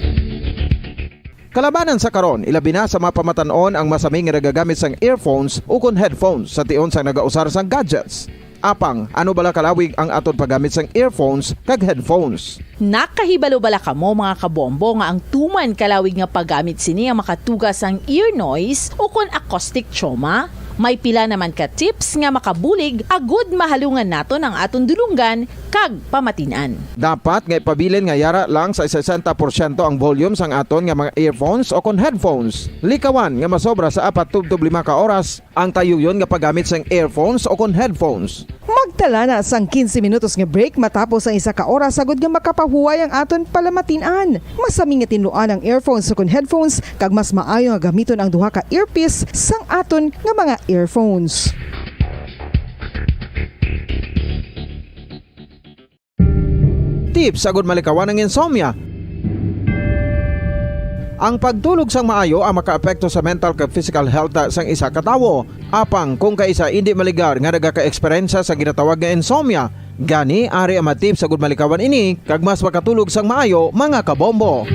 Kalabanan sa karon, ilabi na sa mga pamatan-on ang masami nga nagagamit sang earphones ukon headphones sa tion sang nagausar sang gadgets. Apang, ano bala kalawig ang aton paggamit sang earphones kag headphones? Nakahibalo bala kamo, mga kabombo, nga ang tuman kalawig nga paggamit sini ang makatuga sang ear noise ukon acoustic trauma? May pila naman ka tips nga makabulig agud mahalungan naton ang aton dulonggan kag pamatin-an. Dapat nga ipabilin nga yara lang sa sesenta porsyento ang volume sang aton nga mga earphones o kon headphones. Likawan nga masobra sa apat tubtob lima ka oras ang tayuyon nga paggamit sang earphones o kon headphones. Magtala na sang quince minutos nga break matapos ang isa ka oras, agud nga makapahuway ang aton palamatin-an. Masami nga tinluan ang earphones o kon headphones, kag mas maayo nga gamiton ang duha ka earpiece sang aton nga mga earphones. Tips agud malikawan ang insomnia. Ang pagtulog sang maayo ang makaapekto sa mental kag physical health sang isa ka tawo. Apang kung kaisa indi maligar nga nagaka-eksperyensya sa ginatawag nga insomnia, gani ari ang mga tips agud malikawan ini kag mas makatulog sang maayo, mga kabombo.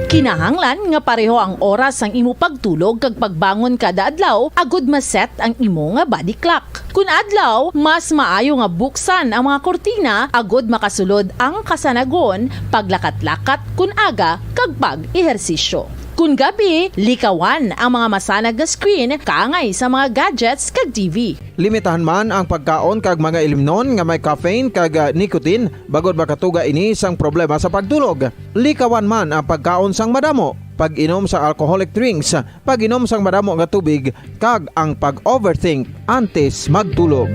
Kinahanglan nga pareho ang oras sang imo pagtulog kag pagbangon kada adlaw agud ma-set ang imo nga body clock. Kun adlaw, mas maayo nga buksan ang mga kurtina agud makasulod ang kasanagon, paglakat-lakat kun aga, kag pag-ehersisyo. Kun gabi, likawan ang mga masanag nga screen kaangay sa mga gadgets kag T V. Limitahan man ang pagkaon kag mga ilimnon nga may caffeine kag, ah, nicotine, bangod makatuga ini sang problema sa pagtulog. Likawan man ang pagkaon sang madamo, pag-inom sa alcoholic drinks, pag-inom sang madamo nga tubig, kag ang pag-overthink antes magtulog.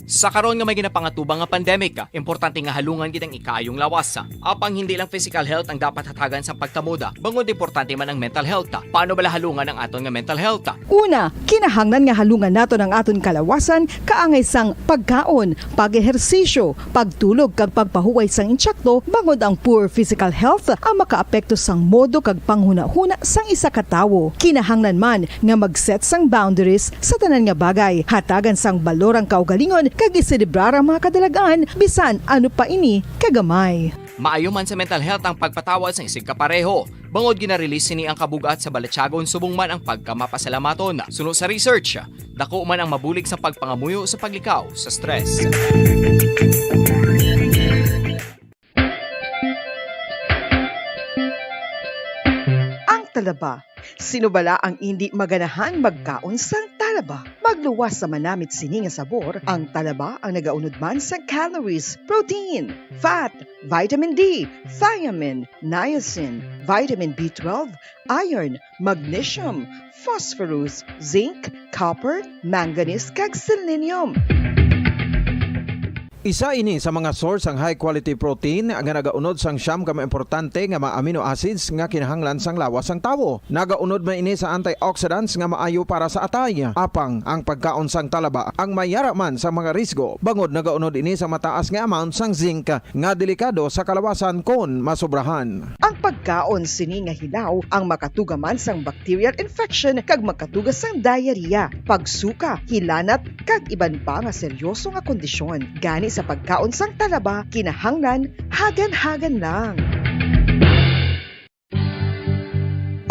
Sa karon nga may ginapangatubang nga pandemic, importante nga halungan gid ang ikaayong lawas. Apang hindi lang physical health ang dapat hatagan sang pagtamod, bangod importante man ang mental health. Paano bala halungan ang aton nga mental health? Una, kinahanglan nga halungan naton ang aton kalawasan kaangay sang pagkaon, pag-ehersisyo, pagtulog kag pagpahuway sang insakto, bangod ang poor physical health ang makaapekto sang modo kag panghunahuna sang isa ka tawo. Kinahanglan man nga mag-set sang boundaries sa tanan nga bagay, hatagan sang balor ang kaugalingon kag iselebrar ang mga kadalag-an, bisan ano pa ini kagamay. Maayo man sa mental health ang pagpatawad sang isigkapareho, bangod gina-release sini ang kabug-at sa balatyagon subong man ang pagkamapasalamaton. Suno sa research, dako man ang mabulig sa pagpangamuyo sa paglikaw sa stress. Ang talaba. Sino bala ang indi maganahan magkaon sang talaba? Magluwas sa manamit sini nga sabor, ang talaba ang nagaunod man sang calories, protein, fat, vitamin D, thiamine, niacin, vitamin B twelve, iron, magnesium, phosphorus, zinc, copper, manganese, kag selenium. Isa ini sa mga source sang high quality protein nga nagaunod sang siyam ka mga importante nga mga amino acids nga kinahanglan sang lawas sang tawo. Nagaunod man ini sa antioxidants nga maayo para sa atay. Apang ang pagkaon sang talaba ang mayara man sa mga risgo, bangod nagaunod ini sa mataas nga amount sang zinc nga delikado sa kalawasan kon masobrahan. Ang pagkaon sini nga hilaw ang makatuga man sang bacterial infection kag makatuga sang diarrhea, pagsuka, hilanat, kag iban pa nga seryoso nga kondisyon. Gani sa pagkaon sang talaba, kinahanglan hagan-hagan lang.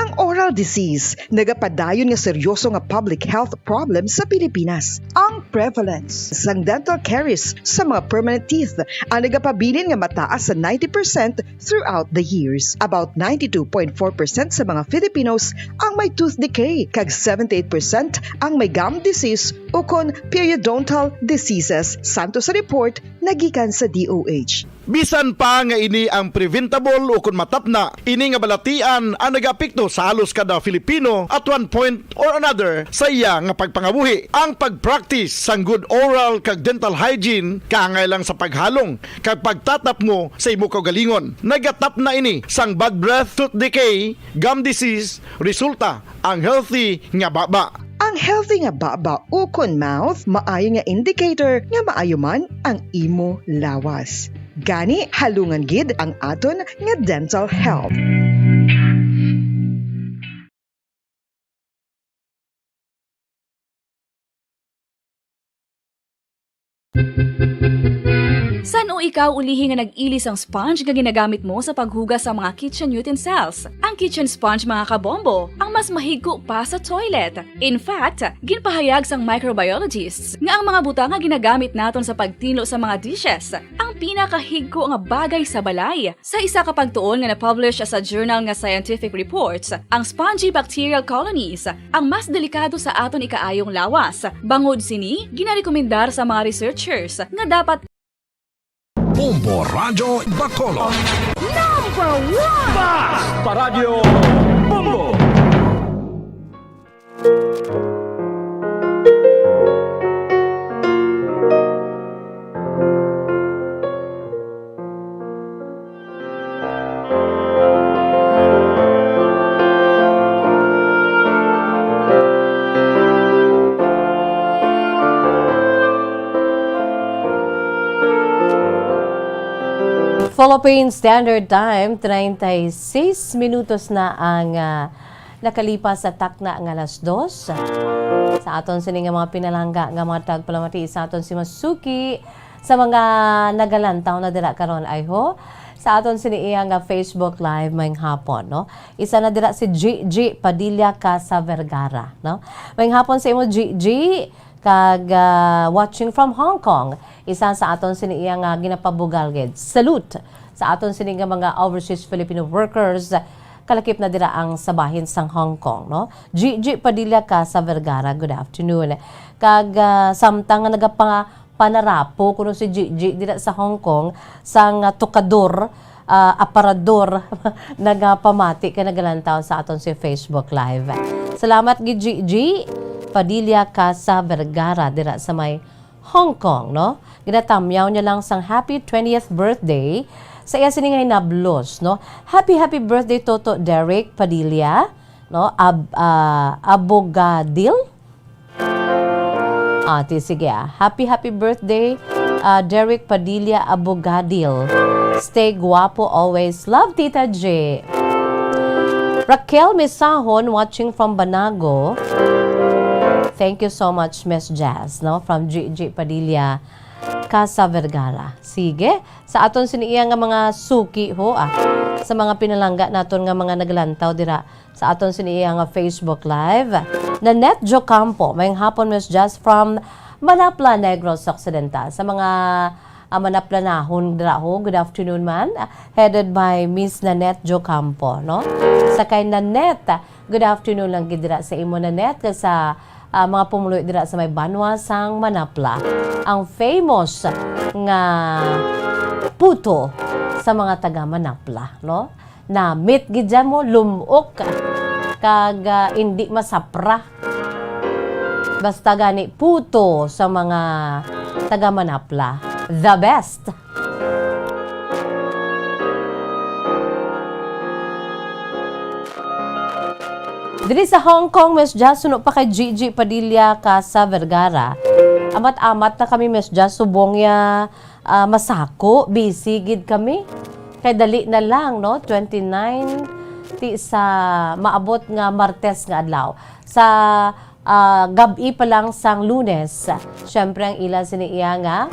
Ang oral disease nagapadayon nga seryoso nga public health problem sa Pilipinas. Ang prevalence sang dental caries sa mga permanent teeth ang nagapabilin nga mataas sa ninety percent throughout the years. About ninety-two point four percent sa mga Filipinos ang may tooth decay, kag seventy-eight percent ang may gum disease ukon periodontal diseases, santo sa report nagikan sa D O H. Bisan pa nga ini ang preventable ukon matapna, ini nga balatian ang nagaapekto sa halos kada Filipino at one point or another sa iya nga pagpangabuhi. Ang pag-practice sang good oral kag dental hygiene kaangay lang sa paghalong kag pagtatapmo sa imo kaugalingon. Nagatapna ini sang bad breath, tooth decay, gum disease, resulta ang healthy nga baba. Ang healthy nga baba ukon mouth maayo nga indicator nga maayo man ang imo lawas. Gani, halungan gid ang aton nga dental health. San-o ikaw ulihi nga nag-ili sang sponge nga ginagamit mo sa paghugas sa mga kitchen utensils? Ang kitchen sponge, mga kabombo, ang mas mahigko pa sa toilet. In fact, ginpahayag sang microbiologists nga ang mga butang nga ginagamit naton sa pagtinlo sa mga dishes ang pinakahigko nga bagay sa balay. Sa isa ka pagtuon nga na-publish sa journal nga Scientific Reports, ang spongy bacterial colonies ang mas delikado sa aton ikaayong lawas. Bangod sini, ginarekomendar sa mga researchers nga dapat Bombo Radyo Bacolod. Number one! Bas! Paradyo Bombo! Philippine Standard Time, treinta y seis minutos na ang, ah, nakalipas sa takna nga alas dos. Sa aton sini nga mga pinalangga nga mga tagpalamati, sa aton si Masuki, sa mga nagalantaw na dira karon, ay ho, sa aton sini iya nga Facebook Live mayng hapon, no? Isa na dira si Gigi Padilla Casa Vergara, no? Mayng hapon sa imo, Gigi, kag, ah, watching from Hong Kong. Isa sa aton sini iya nga ginapabugal gid. Salute sa aton sini nga mga overseas Filipino workers. Kalakip na dira ang sa bahin sang Hong Kong, no? Gigi Padilla Casa Vergara, good afternoon. Kag, ah, samtang nga nagapanarapo kuno si Gigi dira sa Hong Kong, sang, ah, tukador, ah, aparador, nagapamati kag nagalantaw sa aton si Facebook Live. Salamat gid, Gigi Padilla Casa Vergara, dira sa may Hong Kong, no? Ginatamyaw niya lang sang happy twentieth birthday sa iya sini nga hinablos, no? Happy, happy birthday, Toto Derek Padilla, no? Ab-, ah, Abogadil? Ah, ti, sige, ah. Happy, happy birthday, ah, Derek Padilla Abogadil. Stay guapo always. Love, Tita J. Raquel Misahon, watching from Banago. Thank you so much, Miss Jazz, no? From Gigi Padilla, Casa Vergara. Sige, sa aton sini iya nga mga suki ho, ah, sa mga pinalangga naton nga mga naglantaw dira sa aton sini iya nga Facebook Live. Nanette Jocampo, mayng hapon, Miss Jazz, from Manapla, Negros Occidental. Sa mga, ah, Manaplanahon dira ho, good afternoon man. Ah, headed by Miss Nanette Jocampo, no? Sa kay Nanette, good afternoon lang gid dira sa imo, Nanette, kag sa, ah, mga pumuluyo dira sa may banwa sang Manapla. Ang famous nga puto sa mga taga Manapla, no? Namit gid dyan mo, lumok, kag, ah, indi masapra. Basta gani, puto sa mga taga Manapla. The best! Diri sa Hong Kong, Miss Jazz, suno pa kay Gigi Padilla Casa Vergara. Amat-amat na kami, Miss Jazz, subong ya, ah, masako, busy gid kami. Kay dali na lang, no? Twenty-nine, ti sa maabot nga Martes nga adlaw. Sa, ah, gab-i pa lang sang Lunes, syempre ang ila sini iya nga,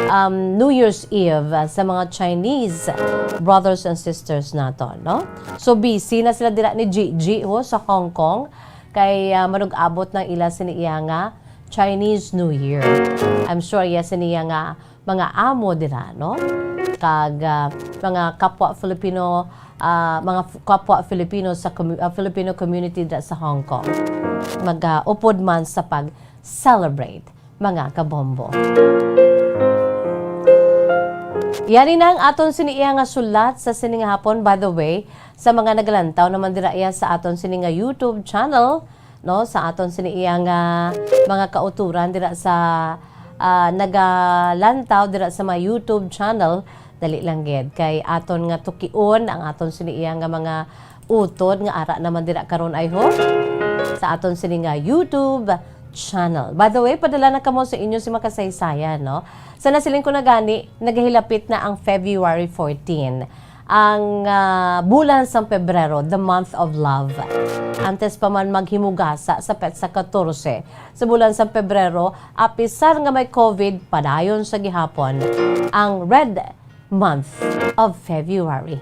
um, New Year's Eve, ah, sa mga Chinese brothers and sisters naton, no? So busy na sila dira ni Gigi, ho, sa Hong Kong. Kay, ah, manug-abot ng ila sini iya nga Chinese New Year. I'm sure iya sini iya nga mga amo dira, no? Kag, ah, mga kapwa Filipino, ah, mga f-, kapwa Filipino sa commu-, ah, Filipino community dira sa Hong Kong. Mag, ah, upod man sa pag-celebrate, mga kabombo. Yari na ang aton sini iya nga sulat sa sini nga hapon. By the way, sa mga nagalantaw naman dira iya sa aton sini nga YouTube channel, no, sa aton sini iya nga mga kauturan dira sa, ah, nagalantaw dira sa mga YouTube channel, dali lang gid kay aton nga tukion ang aton sini iya nga mga utod nga ara naman dira karon, ay ho, sa aton sini nga YouTube channel. By the way, padala na kamo sa inyo si makasaysayan, no? Sa nasiling ko na gani, nagahilapit na ang February fourteen, ang, ah, bulan sang Pebrero, the month of love. Antes pa man maghimugasa sa petsa katorse sa bulan sang Pebrero, apisar nga may COVID, padayon sa gihapon ang Red Month of February.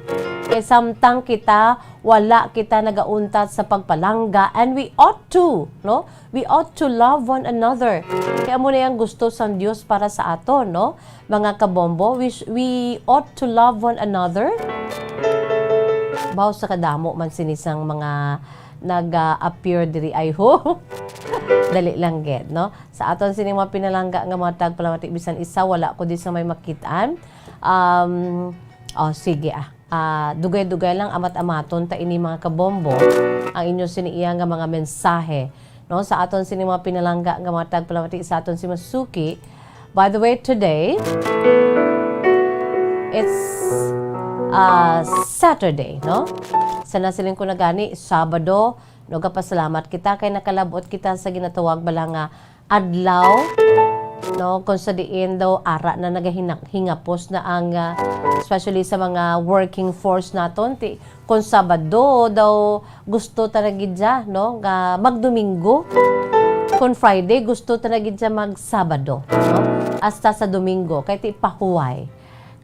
Kay samtang kita, wala kita nagauntat sa pagpalangga, and we ought to, no? We ought to love one another. Kaya mo na yung gusto sang Dios para sa aton, no? Mga kabombo, we, sh-, we ought to love one another. Baw sa kadamo man sini sang mga nag-appear diri, ay ho. Dali lang gid, no? Sa aton sini mga pinalangga nga mga tagpalamati, bisan isa, wala ko di sa may makitaan. Um, oh, sige, ah. Ah, dugay-dugay lang, amat-amaton ta ini, mga kabombo, ang inyo sini iya nga mga mensahe, no? Sa aton sini mga pinalangga nga mga tagpalamati, sa aton si Masuki. By the way, today, it's, ah, Saturday, no? Sa nasiling ko na gani, Sabado, nagapasalamat kita kay nakalabot kita sa ginatawag bala nga adlaw no? Kung sa diin daw ara na nagahina-, hingapos na ang, ah, especially sa mga working force naton, ti, kung Sabado daw gusto ta na gid siya, no, nga magdomingo. Kung Friday, gusto ta na gid siya magsabado, no? Hasta sa Domingo, kay ti pahuway.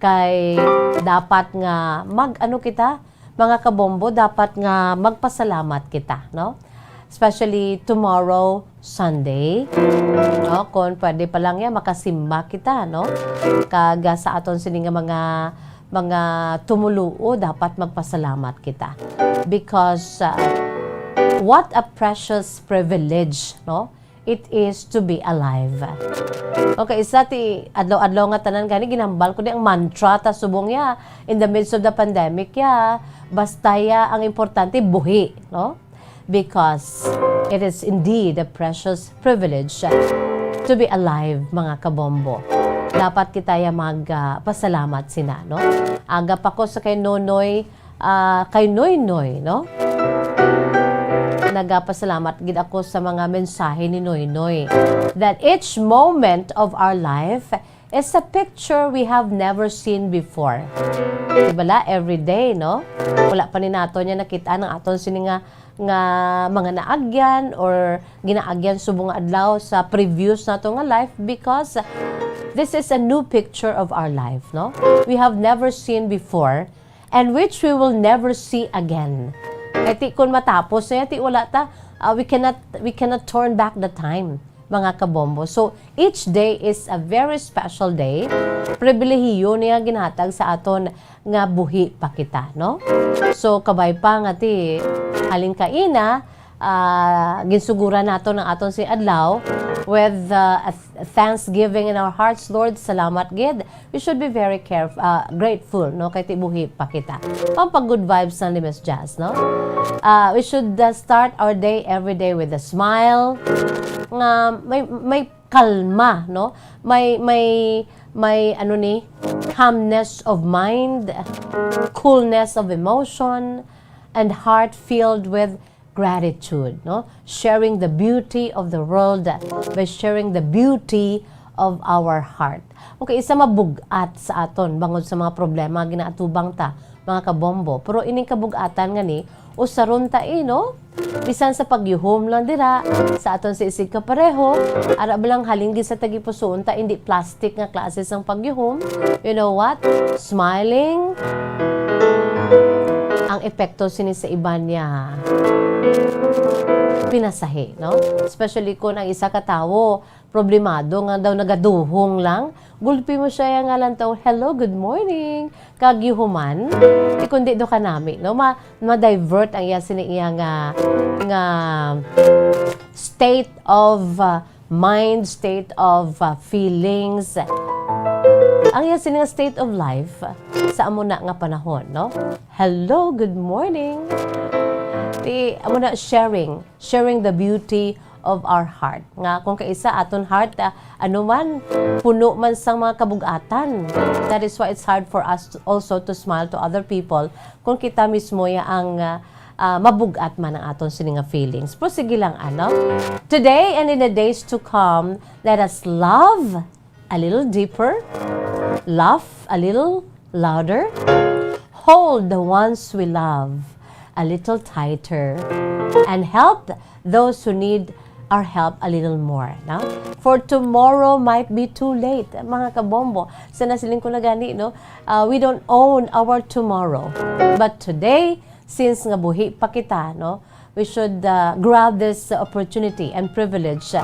Kay dapat nga mag-ano kita, mga kabombo, dapat nga magpasalamat kita, no? Especially tomorrow, Sunday, no? Kung pwede pa lang yan, makasimba kita, no? Kag, ah, sa aton sini nga mga, mga tumuluo, dapat magpasalamat kita. Because, ah, what a precious privilege, no? It is to be alive. Okay, isa ti adlaw-adlaw nga tanan gani ginhambal ko di ang mantra ta subong ya in the midst of the pandemic ya, basta ya ang importante buhi, no? Because it is indeed a precious privilege to be alive, mga kabombo. Dapat kita ya mag, ah, pasalamat sina, no? Aga pa ko sa kay Nonoy, ah, kay Noynoy, no? Nagapasalamat gid ako sa mga mensahe ni Noynoy that each moment of our life is a picture we have never seen before. Di bala? Every day, no? Wala pa ni nato niya nakita ang aton sini nga, nga mga naagyan or ginaagyan subong nga adlaw sa previous nato nga life, because this is a new picture of our life, no? We have never seen before and which we will never see again. Kay ti kun matapos na, ti wala ta, ah, we cannot, we cannot turn back the time, mga kabombo. So, each day is a very special day. Pribilehiyo niya ginhatag sa aton nga buhi pa kita, no? So, kabay pa nga ti halin kaina, ah, ginsuguran nato ang aton si adlaw with, ah, a th-, thanksgiving in our hearts, Lord. Salamat gid. We should be very caref-, ah, grateful, no? Kay ti buhi pa kita. Pampag-good vibes lang ni Miss Jazz, no? Ah, we should, ah, start our day every day with a smile. Nga may, may kalma, no? May, may, may, ano ni, calmness of mind, coolness of emotion, and heart filled with gratitude, no? Sharing the beauty of the world by sharing the beauty of our heart. Okay, isa mabug-at sa aton bangod sa mga problema ginaatubang ta, mga kabombo. Pero ining kabug-atan nga ni, usaron ta, eh, no? Bisan sa pagyuhom lang dira, sa aton sa isig kapareho, ara ba lang halin gid sa tagipusoon ta, hindi plastic nga klase sang pagyuhom. You know what? Smiling, ang epekto sini sa iban niya pinasahi, no? Especially kung ang isa ka tawo problemado nga daw nagaduhong lang, gulpi mo siya nga lang taw, "Hello, good morning." Kag yuhuman, ti kundi do kanami, no? Ma-, ma-divert ang iya sini iya nga, nga state of, uh, mind, state of, uh, feelings. Ang iya sini nga state of life sa amo na nga panahon, no? "Hello, good morning." Ti, amo na sharing, sharing the beauty of our heart. Nga kung kaisa aton heart, ah, ano man, puno man sang mga kabug-atan. That is why it's hard for us to, also to smile to other people kung kita mismo ya ang, ah, ah, mabug-at man ang aton sini nga feelings. Pero sige lang, ano? Today and in the days to come, let us love a little deeper, laugh a little louder, hold the ones we love a little tighter, and help those who need our help a little more, no? For tomorrow might be too late, mga kabombo. Sa nasiling ko na gani, no? Uh, we don't own our tomorrow. But today, since nga buhi pa kita, no? We should, uh, grab this opportunity and privilege, uh,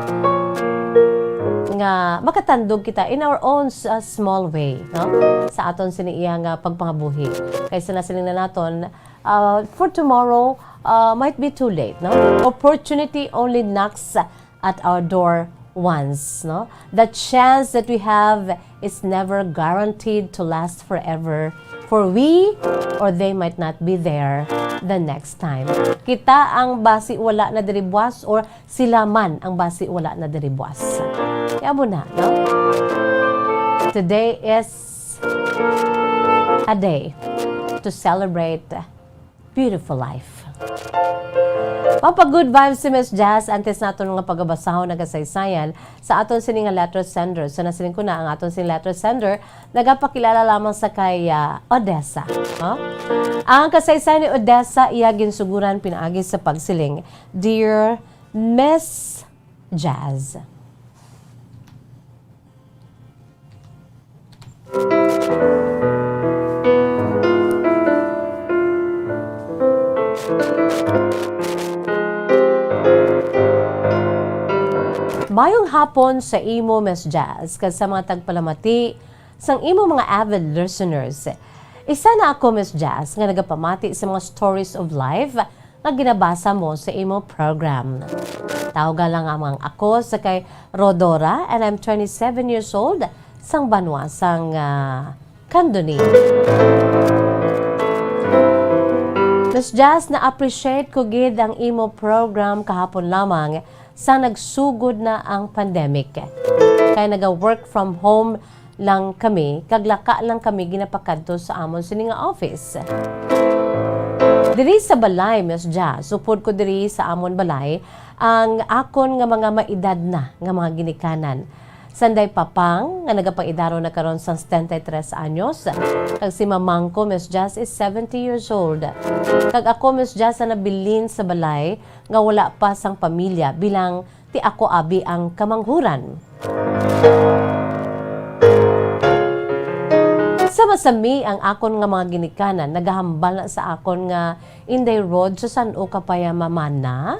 nga makatandog kita in our own s-, uh, small way, no? Sa aton sini iya nga pagpangabuhi. Kay sa nasiling na naton, uh, for tomorrow, uh, might be too late, no? Opportunity only knocks at our door once, no? The chance that we have is never guaranteed to last forever, for we or they might not be there the next time. Kita ang basi wala na diri buwas, or sila man ang basi wala na diri buwas. Kaya mo na, no? Today is a day to celebrate beautiful life. Papa Good Vibes si Miss Jazz, antes naton nga pagabasahon ang kasaysayan sa aton sini nga letter sender. So, nasiling ko na ang aton sini letter sender, nagapakilala lamang sa kay, ah, Odessa. No? Ang kasaysayan ni Odessa, iya ginsuguran pinaagi sa pagsiling, "Dear Miss Jazz." Mayong hapon sa imo, Miss Jazz, kag sa mga tagpalamati sang imo mga avid listeners. Isa na ako, Miss Jazz, nga nagapamati sa mga stories of life nga ginabasa mo sa imo program. Tawga lang amang ako sa kay Rodora, and I'm twenty-seven years old, sang banwa sang, ah, Candoni. Miss Jazz, na-appreciate ko gid ang imo program kahapon lamang sa nagsugod na ang pandemic. Kay naga-work from home lang kami, kag laka lang kami ginapakadto sa amon sini nga office. Diri sa balay, Miss Jazz, upod ko diri sa amon balay ang akon nga mga maedad na nga mga ginikanan. Sanday Papang, nga nagapang-edaro na karon sang setenta y tres anyos, kag si Mamang ko, Miss Jazz, is seventy years old. Kag ako, Miss Jazz, ang nabilin sa balay nga wala pa sang pamilya, bilang ti ako abi ang kamanghuran. Sa masami ang akon nga mga ginikanan, nagahambal na sa akon nga, "Inday Rod, sa san-o ka pa ya mamana?"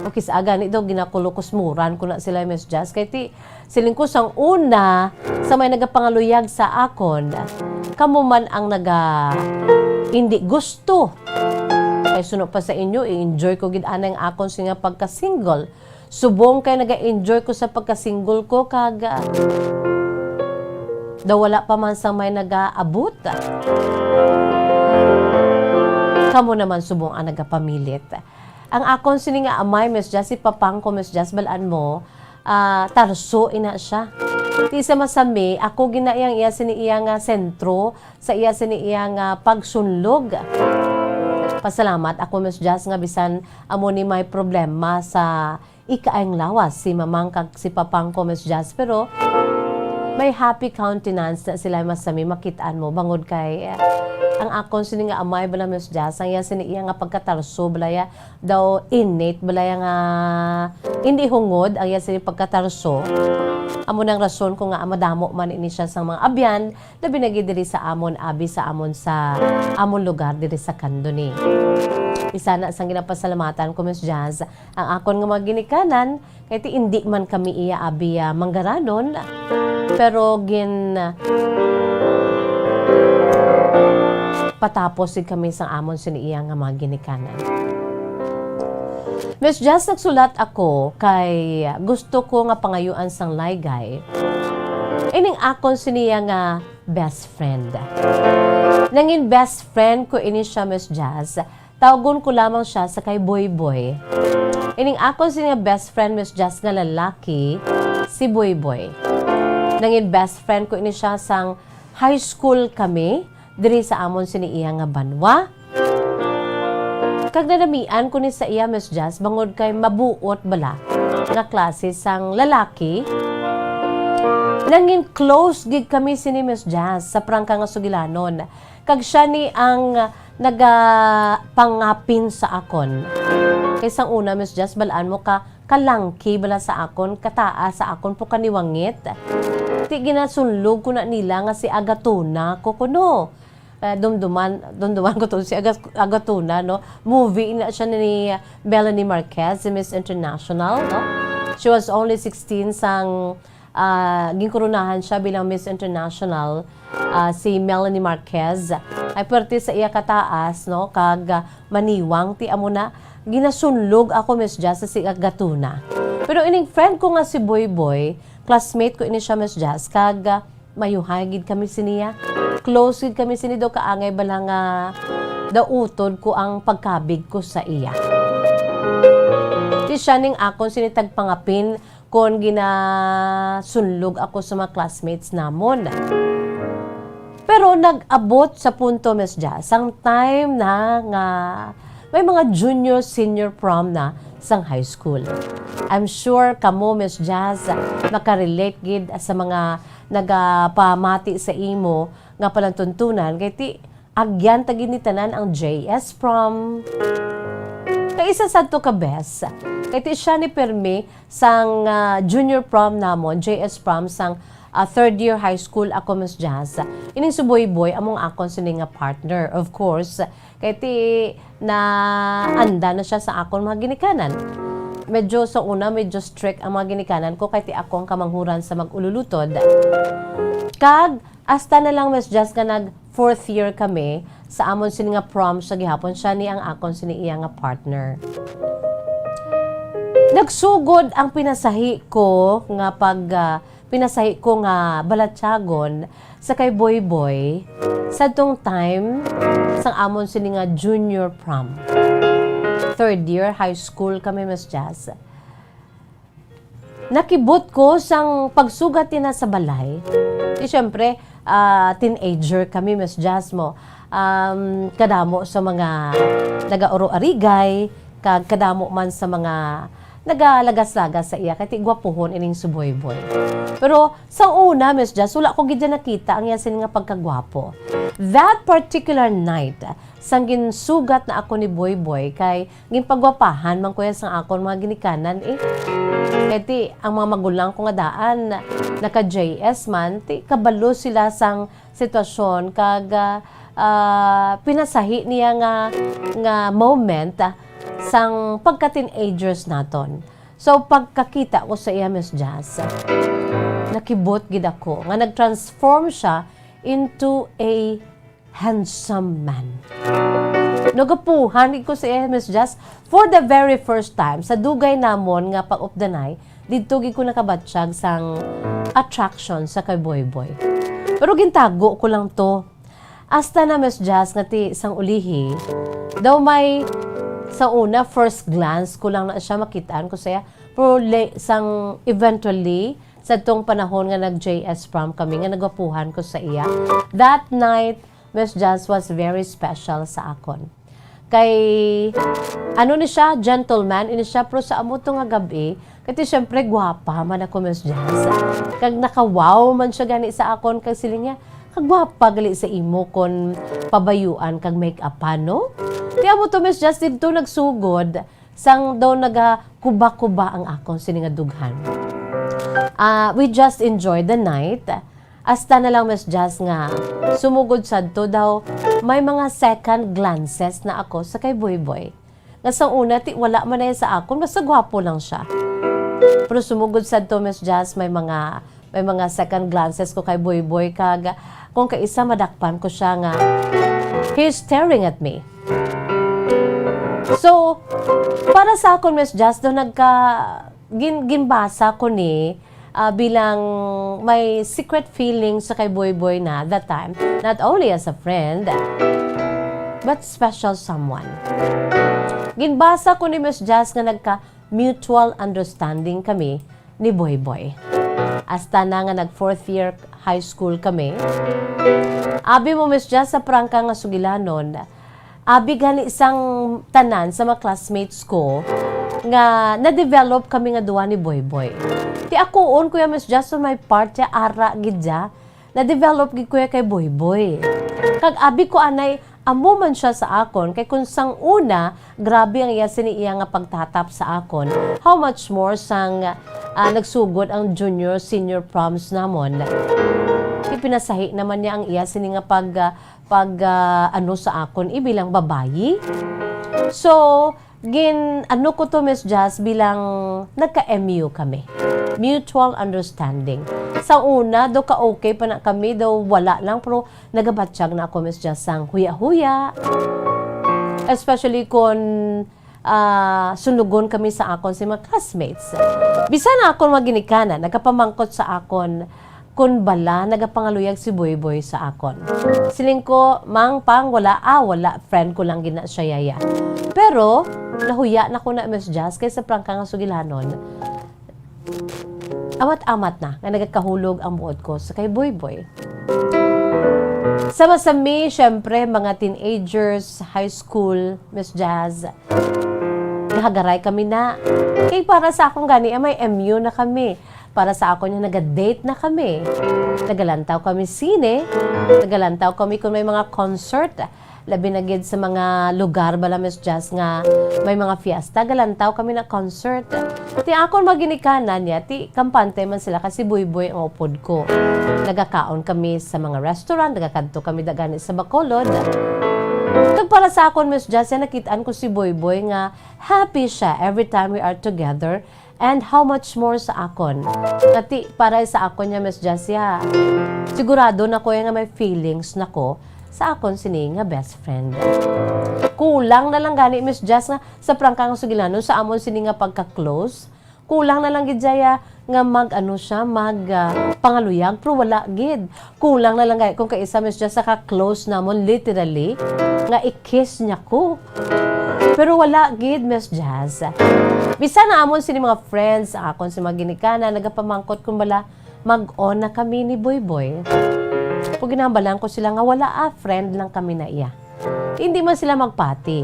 Okay, sa aga ni daw, ginakulukusmuran ko na sila, Miss Jazz. Kay ti, siling ko sang una, sa may nagapangaluyag sa akon, kamo man ang naga, hindi gusto. Kay suno pa sa inyo, i-enjoy ko gid anay ang akon sini nga pagka-single. Subong kay naga-enjoy ko sa pagka-single ko, kag, ah, daw wala pa man sang may nagaabot. Kamo naman subong ang nagapamilit. Ang akon sini nga amay, Miss Jazz, si Papang ko, Miss Jazz, balaan mo, ah, tarso ina siya. Ti sa masami, ako gina iyang iya sini iya nga sentro, sa iya sini iya nga pagsunlog. Pasalamat ako, Miss Jazz, nga bisan amo ni may problema sa ikaayong lawas si Mamang kag si Papang ko, Miss Jazz, pero may happy countenance na sila, masami makit-an mo, bangod kay, eh, ang akon sini nga amay bala, Miss Jazz, ang iya sini iya nga pagkatarso bala ya, daw innate bala ya nga hindi hungod ang iya sini pagkatarso. Amo nang rason ko nga madamo man ini siya sang mga abyan, labi na gid diri sa amon, abi sa amon, sa amon lugar diri sa Candoni. Isa na sang ginapasalamatan ko, Miss Jazz, ang akon nga mga ginikanan, kay ti indi man kami iya abi, ah, manggaranon, pero gin, patapos gid kami sang amon sini iya nga mga ginikanan. Miss Jazz, nagsulat ako kay gusto ko nga pangayuan sang laygay ining akon sini iya nga best friend. Nangin best friend ko ini siya, Miss Jazz. Tawgon ko lamang siya sa kay Boy Boy. Ining akon sini nga best friend, Miss Jazz, nga lalaki, si Boy Boy. Nangin best friend ko ini siya sang high school kami, diri sa amon sini iya nga banwa. Kag nadamian ko ni sa iya, Miss Jazz, bangod kay mabuot bala nga klase sang lalaki. Nangin close gid kami sini, Miss Jazz, sa prangka nga sugilanon. Kag siya ni ang nagapangapin sa akon. Kay sang una, Miss Jazz, balaan mo ka, kalangki bala sa akon, kataas sa akon, pukaniwangit. Ti ginasunlog ko na nila nga si Agatona ko kuno. Eh, dumduman, dumduman ko to si Agas-, Agatona, no? Movie na siya ni Melanie Marquez, si Miss International, no? She was only sixteen sang, ah, ginkoronahan siya bilang Miss International, ah, si Melanie Marquez. Ay pwerte sa iya kataas, no? Kag, ah, maniwang ti amo na, ginasunlog ako, Miss Jazz, sa si Agatona. Pero ining friend ko nga si Boy Boy, classmate ko ini siya, Miss Jazz, kag, ah, mayuhay gid kami siniya. Close gid kami sini daw, kaangay bala nga daw utod ko ang pagkabig ko sa iya. Ti siya ning akon sini tagpangapin kon ginasunlog ako sa mga classmates namon. Pero nag-abot sa punto, Miss Jazz, sang time na nga may mga junior, senior prom na sang high school. I'm sure kamo, Miss Jazz, makarelate gid sa mga nagapamati sa imo nga palatuntunan, kay ti agyan ta gid ni tanan ang J S prom. Kay isa sadto ka best, kay ti siya ni pirmi sang, ah, junior prom namon, J S prom sang, ah, third year high school ako, Miss Jazz. Ining si Boy Boy, among akon sini nga partner, of course. Kay ti naanda na siya sa akon mga ginikanan. Medyo sa una, medyo strict ang mga ginikanan ko, kay ti ako ang kamanghuran sa mag-ululutod. Kag hasta na lang, Miss Jazz, nga nag fourth year kami, sa amon sini nga prom siya gihapon, siya ni ang akon sini iya nga partner. Nagsugod ang pinasahi ko nga pag, ah, pinasahi ko nga balatyagon sa kay Boy Boy sadtong time sang amon sini nga junior prom. Third year high school kami, Miss Jazz. Nakibot ko sang pagsugat niya sa balay. Di, syempre, ah, teenager kami, Miss Jazz, mo. Um, kadamo sa mga nagauro-arigay, kag kadamo man sa mga nagalagas-lagas sa iya, kay ti gwapuhon ining si Boy Boy. Pero sa una, Miss Jazz, wala ko gid nakita ang iya sini nga pagkagwapo. That particular night, sang ginsugat na ako ni Boy Boy, kay ginpagwapahan man ko iya sang akon mga ginikanan, eh. Kay ti, ang mga magulang ko nga daan, naka J S man, ti kabalo sila sang sitwasyon, kag, ah, ah, pinasahi niya nga, nga moment, ah, sang pagka-teenagers naton. So, pagkakita ko sa iya, Miss Jazz, nakibot gid ako nga nag-transform siya into a handsome man. Nagapuhan gid ko sa iya, Miss Jazz, for the very first time sa dugay namon nga pag-updanay. Didto gid ko nakabatyag sang attraction sa kay Boy Boy. Pero gintago ko lang to. Hasta na, Miss Jazz, nga ti sang ulihi, daw may, sa una, first glance ko lang na siya, makitaan ko siya. Pero le-, sang eventually, sa tong panahon nga nag-J S prom kami, nga nagwapuhan ko sa iya. That night, Miss Jazz, was very special sa akon. Kay, ano ni siya, gentleman ini siya, pero sa amo to nga gab-i, kay ti, syempre, gwapa man ako, Miss Jazz. Kag nakawaw man siya gani sa akon, kag siling niya, "Kagwapa gali sa imo kon pabayuan kag make-upan, no?" Ti amo to, Miss Jazz, didto nagsugod, sang daw nagakuba-kuba ang akon sini nga dughan. Ah, we just enjoyed the night. Hasta na lang, Miss Jazz, nga sumugod sadto daw may mga second glances na ako sa kay Boy Boy. Nga sa una, ti wala man na sa akon, basta gwapo lang siya. Pero sumugod sadto, Miss Jazz, may mga, may mga second glances ko kay Boy Boy, kag kung kaisa, madakpan ko siya nga, he's staring at me. So, para sa akon, Miss Jazz, daw nagka-, gin-, ginbasa ko ni, ah, bilang may secret feeling sa kay Boy Boy na that time, not only as a friend, but special someone. Ginbasa ko ni, Miss Jazz, nga nagka-mutual understanding kami ni Boy Boy. Hasta na nga nag fourth year high school kami. Abi mo, Miss Jazz, sa prangka nga sugilanon, abi gani sang tanan sa mga classmates ko nga na-develop kami nga duha ni Boy Boy. Ti akuon, Kuya, Miss Jazz, on my part, ya, ara gid ya. Na-develop gid ko ya kay Boy Boy. Kag abi ko anay, amo man siya sa akon, kay kung sang una, grabe ang iya sini iya nga pagtatap sa akon. How much more sang, ah, nagsugod ang junior, senior proms namon. Ipinasahi naman niya ang iya sini nga pag, ah, pag, ah, ano sa akon, eh, bilang babayi. So, gin, ano ko to, Miss Jazz, bilang nagka-M U kami. Mutual understanding. Sa una, do ka okay pa na kami, do wala lang, pero nagabatyag na ako, Miss Jazz, sang huya-huya. Especially kung, ah, sunugon kami sa akon si mga classmates. Bisan na akon mga ginikanan, nagapamangkot sa akon, kun bala nagapangaluyag si Boy Boy sa akon. Siling ko, "Mang, Pang, wala, ah, wala. Friend ko lang gina siya, yaya." Pero, nahuya na ko na, Miss Jazz, kay sa prangka nga sugilanon, amat-amat na nga nagakahulog ang buot ko sa kay Boy Boy. Sama sa mi, syempre, mga teenagers, high school, Miss Jazz, nahagaray kami na. Kay para sa akon gani, ah, may M U na kami. Para sa akon, nga naga-date na kami. Nagalantaw kami sine, nagalantaw kami kung may mga concert. Labi na gid sa mga lugar bala, Miss Jazz, nga may mga fiesta, galantaw kami na concert. Ti akon mga ginikanan niya, ti kampante man sila kasi buyboy ang upod ko. Nagakaon kami sa mga restaurant, nagakadto kami da gani sa Bacolod. Kag para sa akon, Miss Jazz, nakit-an ko si Buyboy nga happy siya every time we are together. And how much more sa akon? Nga ti, para sa akon niya, Miss Jazz, ya, sigurado na ko ya nga may feelings na ko sa akon sini nga best friend. Kulang na lang gani, Miss Jazz, nga sa prangka nga sugilanon sa amon sini nga pagka-close. Kulang na lang gid, Jaya, nga mag, ano siya, mag, ah, pangaluyag, pero wala gid. Kulang na lang gani kung kaisa, Miss Jazz, sa ka-close namon, literally, nga i-kiss niya ko. Pero wala gid, Miss Jazz. Bisan na amon sini mga friends, akon si mga ginikanan, nagapamangkot kung bala mag-on na kami ni Boy Boy. Kung ginambalan ko sila nga wala, ah, friend lang kami na iya. Hindi man sila magpati.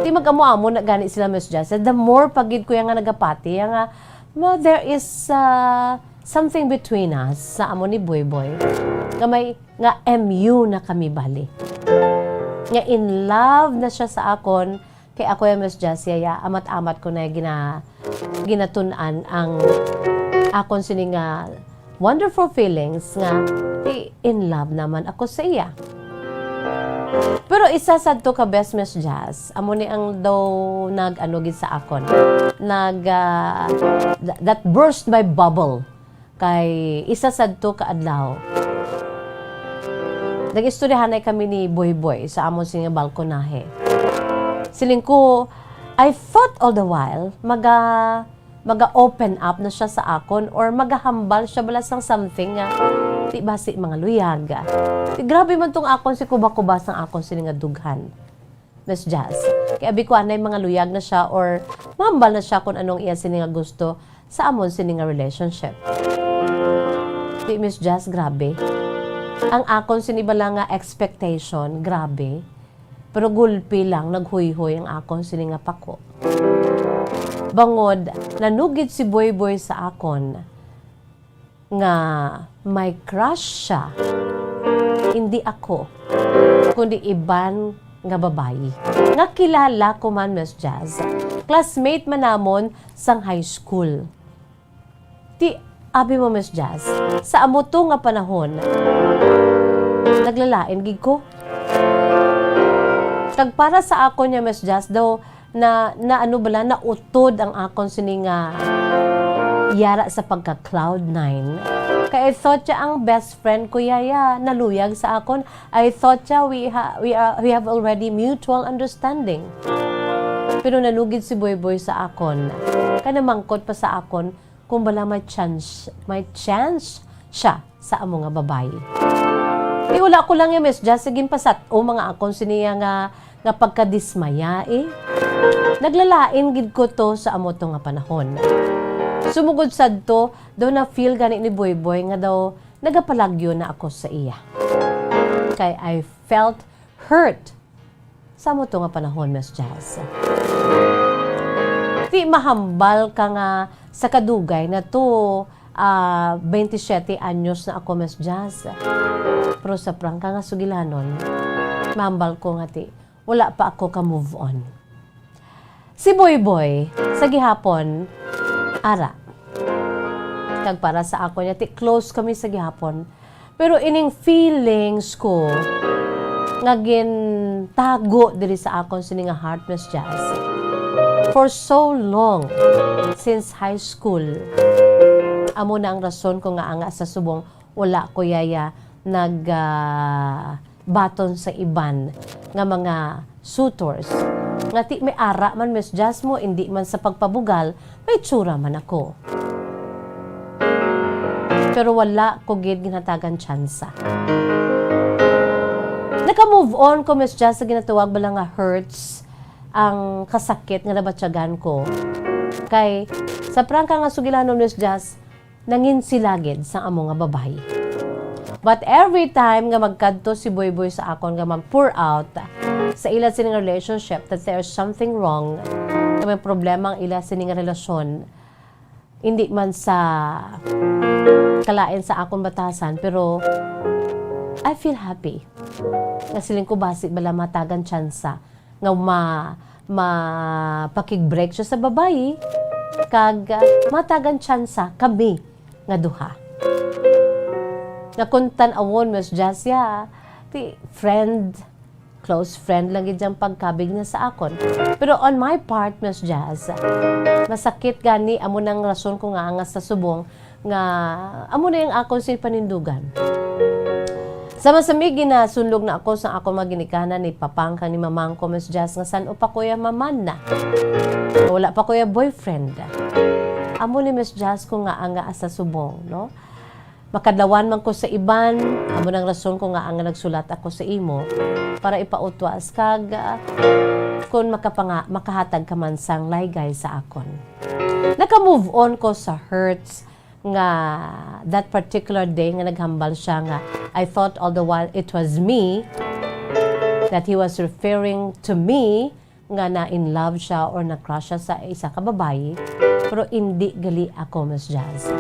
Di mag-amo-amo na gani sila, Miss Jazz. The more pa gid ko ya nga nagapati, ya nga, well, there is, ah, something between us sa amo ni Boy Boy. Nga may, nga M U na kami bali. Nga in love na siya sa akon, kay ako ya, Miss Jazz, ya, amat-amat ko na gina-, ginatun-an ang akon sini nga wonderful feelings nga i-, in love naman ako sa iya. Pero isa sadto ka best, Miss Jazz, amo ni ang daw nag-ano gid sa akon, nag, ah, th-, that burst my bubble. Kay isa sadto ka adlaw, nag-istoryahanay kami ni Boy Boy sa amon sini nga balkonahe. Siling ko, I thought all the while, maga-, maga-open up na siya sa akon or magahambal siya bala sang something nga di basi mga luyag. Di, grabe man tong akon si kuba-kuba sang akon sini nga dughan, Miss Jazz. Kay abi ko anay mga luyag na siya or mahambal na siya kung anong iya sini nga gusto sa amon sini nga relationship. Di, Miss Jazz, grabe. Ang akon sini bala nga expectation, grabe. Pero gulpi lang, naghuyhoy ang akon sini nga pako. Bangod, nanugid si Boy Boy sa akon nga may crush siya, hindi ako, kundi iban nga babayi. Nga kilala ko man, Miss Jazz. Classmate man namon sang high school. Ti, abi mo, Miss Jazz, sa amo to nga panahon, naglalain gid ko. Kag para sa akon niya, Miss Jazz, daw na, na ano bala, nautod ang akon sini nga yara sa pagka cloud nine. Kay I thought siya ang best friend ko, yaya, naluyag sa akon. I thought siya we ha-, we are, we have already mutual understanding. Pero nanugid si Boy Boy sa akon. Kay namangkot pa sa akon kung bala may chance, may chance siya sa amo nga babayi. Di, wala ko lang ya, Miss Jazz, sige, pasat-o mga akon siniya nga, nga pagkadismaya, eh. Naglalain gid ko to sa amo to nga panahon. Sumugod sadto, daw na-feel gani ni Boy Boy nga daw nagapalagyo na ako sa iya. Kay I felt hurt sa amo to nga panahon, Miss Jazz. Ti mahambal ka nga sa kadugay na to, ah, twenty-seven anyos na ako, Miss Jazz. Pero sa prangka nga sugilanon, mahambal ko nga ti wala pa ako ka-move on. Si Boy Boy, sa gihapon, ara. Kag para sa ako niya, ti close kami sa gihapon. Pero ining feelings ko nga gintago diri sa akon sini nga heart, Miss Jazz, for so long, since high school, amo na ang rason ko nga anga sa subong wala ko yaya nag, ah, baton sa iban nga mga suitors. Nga ti may ara man, Miss Jazz, mo, indi man sa pagpabugal, may tsura man ako. Pero wala ko gid ginhatagan tsansa. Naka-move on ko, Miss Jazz, sa ginatawag bala nga hurts, ang kasakit nga nabatyagan ko. Kay, sa prangka nga sugilanon, Miss Jazz, nangin sila gid sa amo nga babayi. But every time nga magkadto si Boy Boy sa akon nga mag-pour out sa ila sining relationship, that there's something wrong, nga may problema ang ila sining relasyon, hindi man sa kalain sa akon batasan, pero I feel happy. Nga siling ko, basi bala matagan tsansa nga ma-, mapakig-break siya sa babayi, kag, ah, matagan tsansa kami nga duha. Nga kung tan-awon, Miss Jazz, ya, ti friend, close friend lang gid ang pagkabig niya sa akon. Pero on my part, Miss Jazz, masakit gani, amo nang rason ko nga, nga sa subong nga amo na ang akon sa panindugan. Sa masami, ginasunlog na ako sa akon mga ginikanan ni papang kag ni mamang ko, Miss Jazz, nga san-o pa ko ya maman na. Wala pa ko ya boyfriend. Amo ni, Miss Jazz, ko nga ang nga sa subong, no? Makadlawan man ko sa iban, amo nang rason ko nga ang nagsulat ako sa imo para ipautwas kag, ah, kung makapanga-, makahatag ka man sang laygay sa akon. Naka-move on ko sa hurts nga that particular day nga naghambal siya nga, "I thought all the while it was me," that he was referring to me, nga na in love siya or na crush siya sa isa ka babayi, pero indi gali ako, Miss Jazz.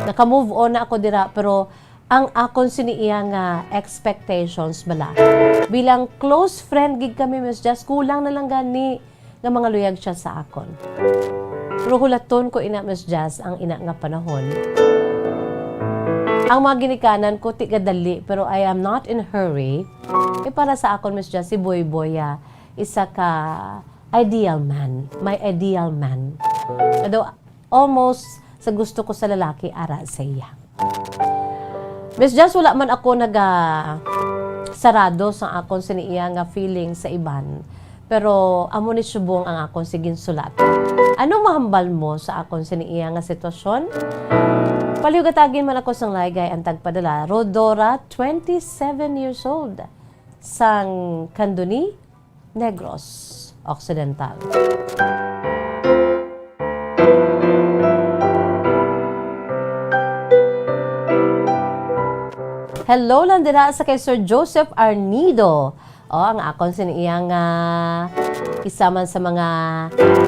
Naka-move on na ako dira, pero ang akon sini iya nga expectations bala, bilang close friend gid kami, Miss Jazz, kulang na lang gani nga mangaluyag siya sa akon. Pero hulaton ko ina, Miss Jazz, ang ina nga panahon. Ang mga ginikanan ko, ti gadali, pero I am not in hurry. Eh, para sa akon, Miss Jazz, si Boy Boy, ah, isa ka ideal man. My ideal man. Although, almost sa gusto ko sa lalaki, ara sa iya. Miss Jazz, wala man ako naga sarado sa akon sini iya nga feeling sa iban. Pero amo ni subong ang akon sigin sulat. Ano mahambal mo sa akon sini iya nga sitwasyon? Palihog hatagin man ako sang laygay ang tagpadala. Rodora, twenty-seven years old, sang Candoni, Negros Occidental. Hello lang dira sa kay Sir Joseph Arnido. O, ang akon sini iya nga isa man sa mga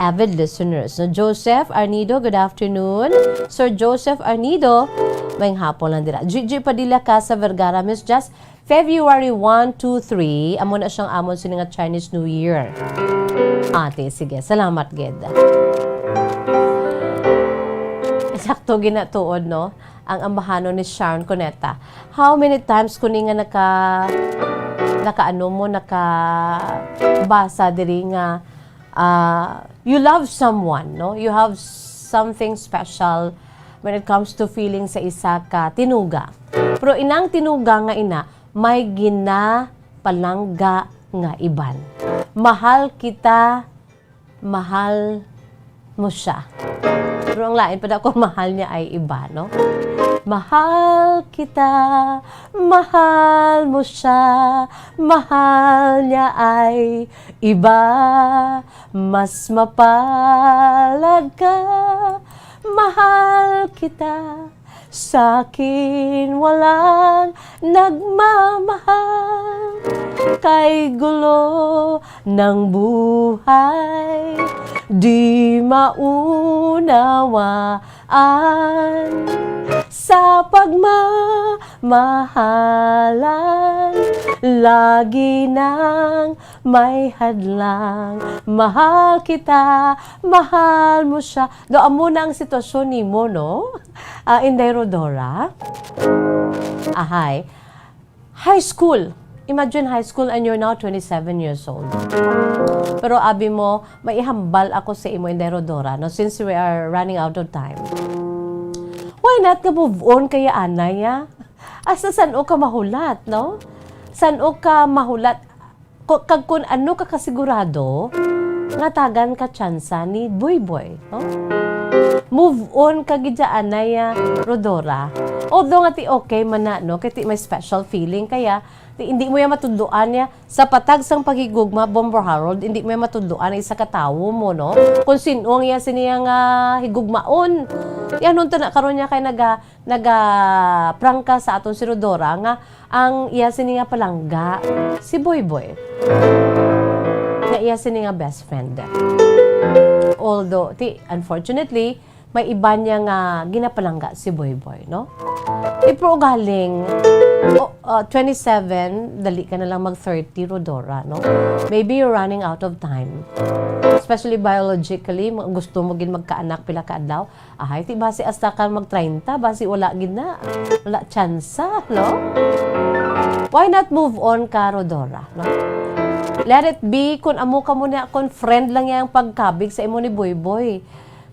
avid listeners. No, Joseph Arnido, good afternoon. Sir Joseph Arnido, maayong hapon lang dira. Gigi Padilla, Casa Vergara, Miss Jazz, February one, two, three, amo na siyang amon sini nga Chinese New Year. Ate, sige, salamat gid. Sakto ginatuod, no? Ang ambahanon ni Sharon Cuneta. How many times ko ni nga naka, naka ano mo, naka basa diri nga, ah, you love someone, no? You have something special when it comes to feeling sa isa ka tinuga. Pero inang tinuga nga ina, may ginapalangga nga iban. Mahal kita, mahal mo siya. Pero ang lain pa daw kung mahal niya ay iba, no? Mahal kita, mahal mo siya, mahal niya ay iba, mas mapalad ka, mahal kita. Sa akin walang nagmamahal, kay gulo ng buhay, di maunawaan. Sa pagmamahalan, lagi nang may hadlang. Mahal kita, mahal mo siya. Do, amo na ang sitwasyon nimo, no? Ah, Inday Rodora? Ahay. High school. Imagine high school and you're now twenty-seven years old. Pero abi mo, may ihambal ako sa imo, Inday Rodora, no? Since we are running out of time. Why not nga move on kaya anay, ah? Asa san-o ka mahulat, no? San-o ka mahulat? Ku-, kag kun ano ka kasigurado nga tagan ka tsansa ni Boy Boy, no? Move on ka gid dyan, Naya Rodora. Although nga ti okay man na, no? Kay ti may special feeling kaya, ti hindi mo yan matudloan niya. Sa patag sang paghigugma, Bombo Harold, hindi mo yan matudloan ang isa ka tawo mo, no? Kung sin-o ang iya sini nga higugmaon. Yan, nun ta na karon niya kay naga-, naga-prangka sa aton si Rodora nga ang iya sini nga palangga, si Boy Boy. Nga iya sini nga best friend. Although, ti, unfortunately, may iba niya nga ginapalangga si Boy Boy, no? Eh, pero galing, oh, uh, twenty-seven, dali ka na lang mag-thirty, Rodora, no? Maybe you're running out of time. Especially biologically, ma-, gusto mo gid magkaanak pila ka adlaw. Ahay, ti basi hasta ka mag-treinta, basi wala gid na. Wala tsansa, no? Why not move on ka, Rodora, no? Let it be, kun amo ka mo na, kun friend lang yang pagkabig sa imo ni Boy Boy.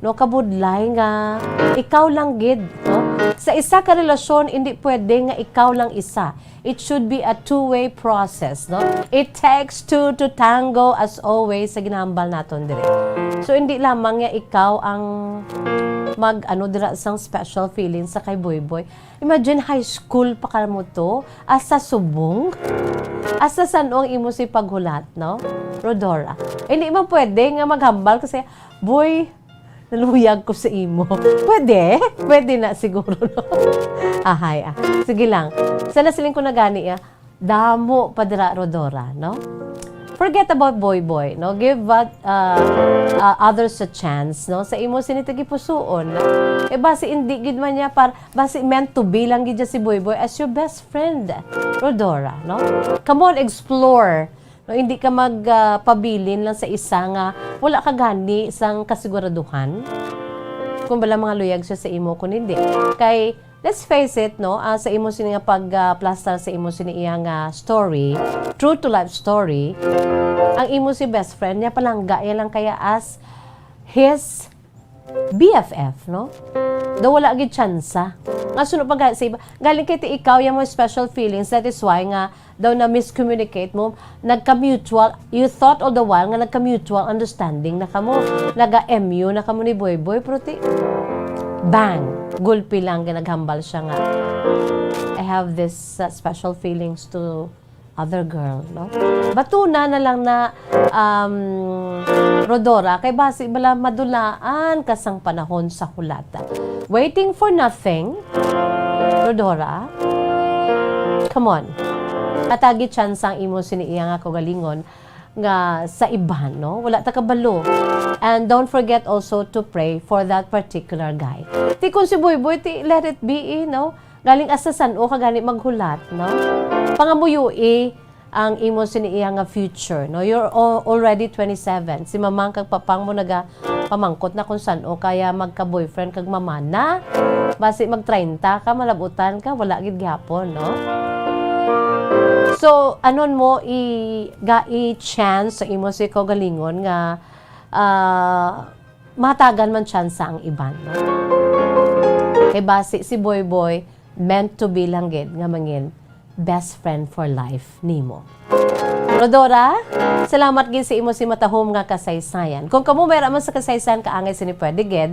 No, kabudlay nga ikaw lang gid, no? Sa isa ka relasyon, hindi pwede nga ikaw lang isa. It should be a two-way process, no? It takes two to tango, as always, sa ginahambal naton diri. So, hindi lamang nga ikaw ang mag, ano, dira sang special feeling sa kay Boy Boy. Imagine, high school pa ka mo to, asa subong, asa san-o ang imo si paghulat, no? Rodora. Hindi man pwede nga maghambal kasi, "Boy, naluyag ko sa imo." Pwede? Pwede na siguro, no? Ahay, ah. Sige lang. Sana siling ko na gani, ah. Damo pa dira, Rodora, no? Forget about Boy Boy, no? Give, uh, uh, uh, others a chance, no? Sa imo sini tagipusuon. Eh, basi hindi gid man niya par-, basi meant to be lang gid siya si Boy Boy as your best friend, Rodora, no? Come on, explore. No, hindi ka mag, ah, pabilin lang sa isa nga wala ka gani sang kasiguraduhan kung bala mangaluyag siya sa imo kun hindi. Kay, let's face it, no, ah, sa imo sini nga pag, ah, plastar sa imo sini iya nga story, true to life story, ang imo si best friend niya, palangga niya lang kaya as his B F F, no? Daw wala gid tsansa. Nga suno pa ga-, sa iba, galing kay ti ikaw yang mga special feelings, that is why nga daw na miscommunicate mo, nagka-mutual, you thought all the while nga nagka-mutual understanding na kamo, naga-M U na kamo ni Boy Boy, pero ti, bang, gulpi lang nga naghambal siya nga, "I have this, uh, special feelings to other girl," no? Batuna na lang na, um, Rodora, kay basi bala madulaan ka sang panahon sa hulat. Waiting for nothing, Rodora. Come on. Hatagi tsansa ang imo sini iya nga kaugalingon nga sa iban, no? Wala ta kabalo. And don't forget also to pray for that particular guy. Ti kung si Boy Boy, ti let it be, eh, no? Galing asa san-o ka gani maghulat, no? Pangamuyoi ang imo sini iya nga future, no? You're al-, already twenty-seven. Si mamang kag papang mo naga pamangkot na kung san-o kaya magka-boyfriend kag mama na. Basi mag-treinta ka, malabutan ka, wala gid gihapon, no? So, anon mo i-, ga-, i-chance sa imo si kaugalingon nga, ah, mahatagan man tsansa ang iban, no? Kay basi si Boy Boy meant to be lang gid nga mangin best friend for life nimo. Rodora, salamat gid sa imo si matahom nga kasaysayan. Kung kamo may ra man sa kasaysayan kaangay sini pwede gid,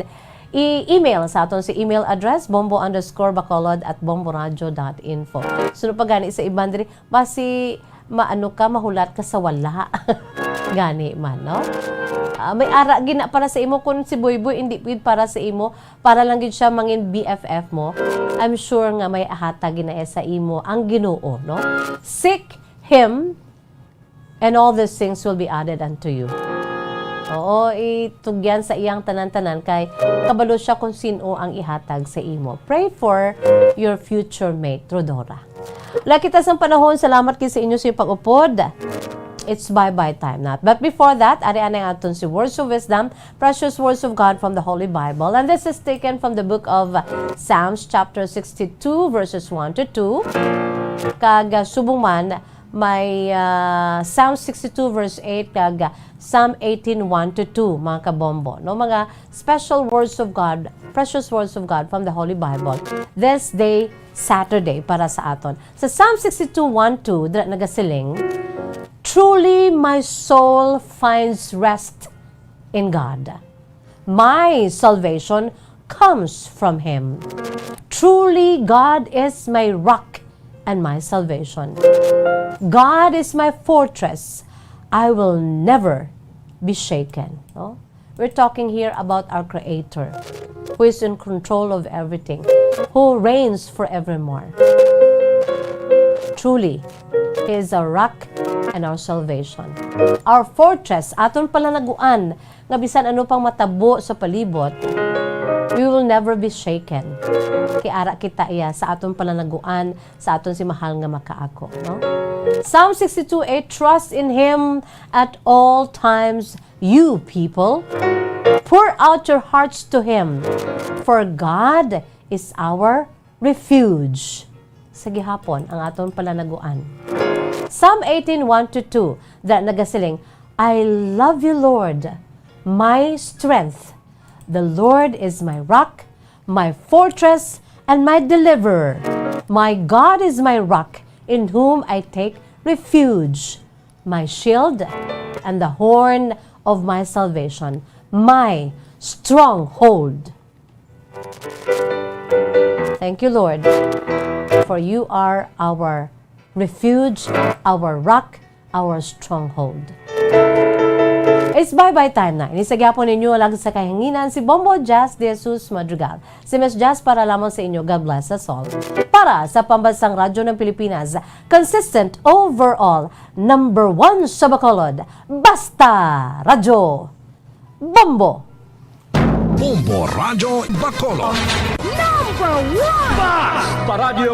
i-email sa aton si email address, bombo underscore bacolod at bomboradio dot info. Sunod pa gani sa iban diri, basi maano ka, mahulat ka sa wala. Gani man, no? Ah, may ara gid na para sa imo kung si Boy Boy hindi gid para sa imo, para lang gid siya mangin B F F mo. I'm sure nga may ahatag gid na sa imo ang Ginoo, no? Seek Him, and all these things will be added unto you. Oo, itugyan sa iyang tanan-tanan kay kabalo siya kung sin-o ang ihatag sa imo. Pray for your future mate, Rodora. Wala kita sang panahon. Salamat gid sa inyo sa pag-upod. It's bye-bye time na. But before that, ari anay aton si Words of Wisdom, precious words of God from the Holy Bible. And this is taken from the book of Psalms chapter sixty-two, verses one to two. Kag, ah, subong man, may, ah, Psalm sixty-two verse eight kag Psalm eighteen one to two, mga kabombo, no? Mga special words of God, precious words of God from the Holy Bible. This day, Saturday, para sa aton. Sa Psalm sixty-two one two, dira nagasiling, "Truly, my soul finds rest in God. My salvation comes from Him. Truly, God is my rock and my salvation. God is my fortress. I will never be shaken. No? We're talking here about our Creator, who is in control of everything, who reigns forevermore. Truly, He is our rock and our salvation. Our fortress, aton palanaguan, nga bisan ano pang matabo sa palibot, we will never be shaken. Kay ara kita iya sa aton palanaguan, sa aton si mahal nga makaako, no? Psalm sixty-two eight, "Trust in Him at all times, you people. Pour out your hearts to Him, for God is our refuge." Sa gihapon, ang aton palanaguan. Psalm eighteen one to two, that nagasiling, "I love you, Lord, my strength. The Lord is my rock, my fortress, and my deliverer. My God is my rock, in whom I take refuge, my shield, and the horn of my salvation, my stronghold." Thank you, Lord, for you are our refuge, our rock, our stronghold. It's bye-bye time na. Ini sa gyapon ninyo lang sa kahanginan si Bombo Jazz de Jesus Madrigal. Si Miss Jazz para lamang sa inyo. God bless us all. Para sa Pambansang Radyo ng Pilipinas, consistent overall, number one sa Bacolod, Basta Radyo. Bombo! Bombo Radyo Bacolod. Number one! Basta Radyo!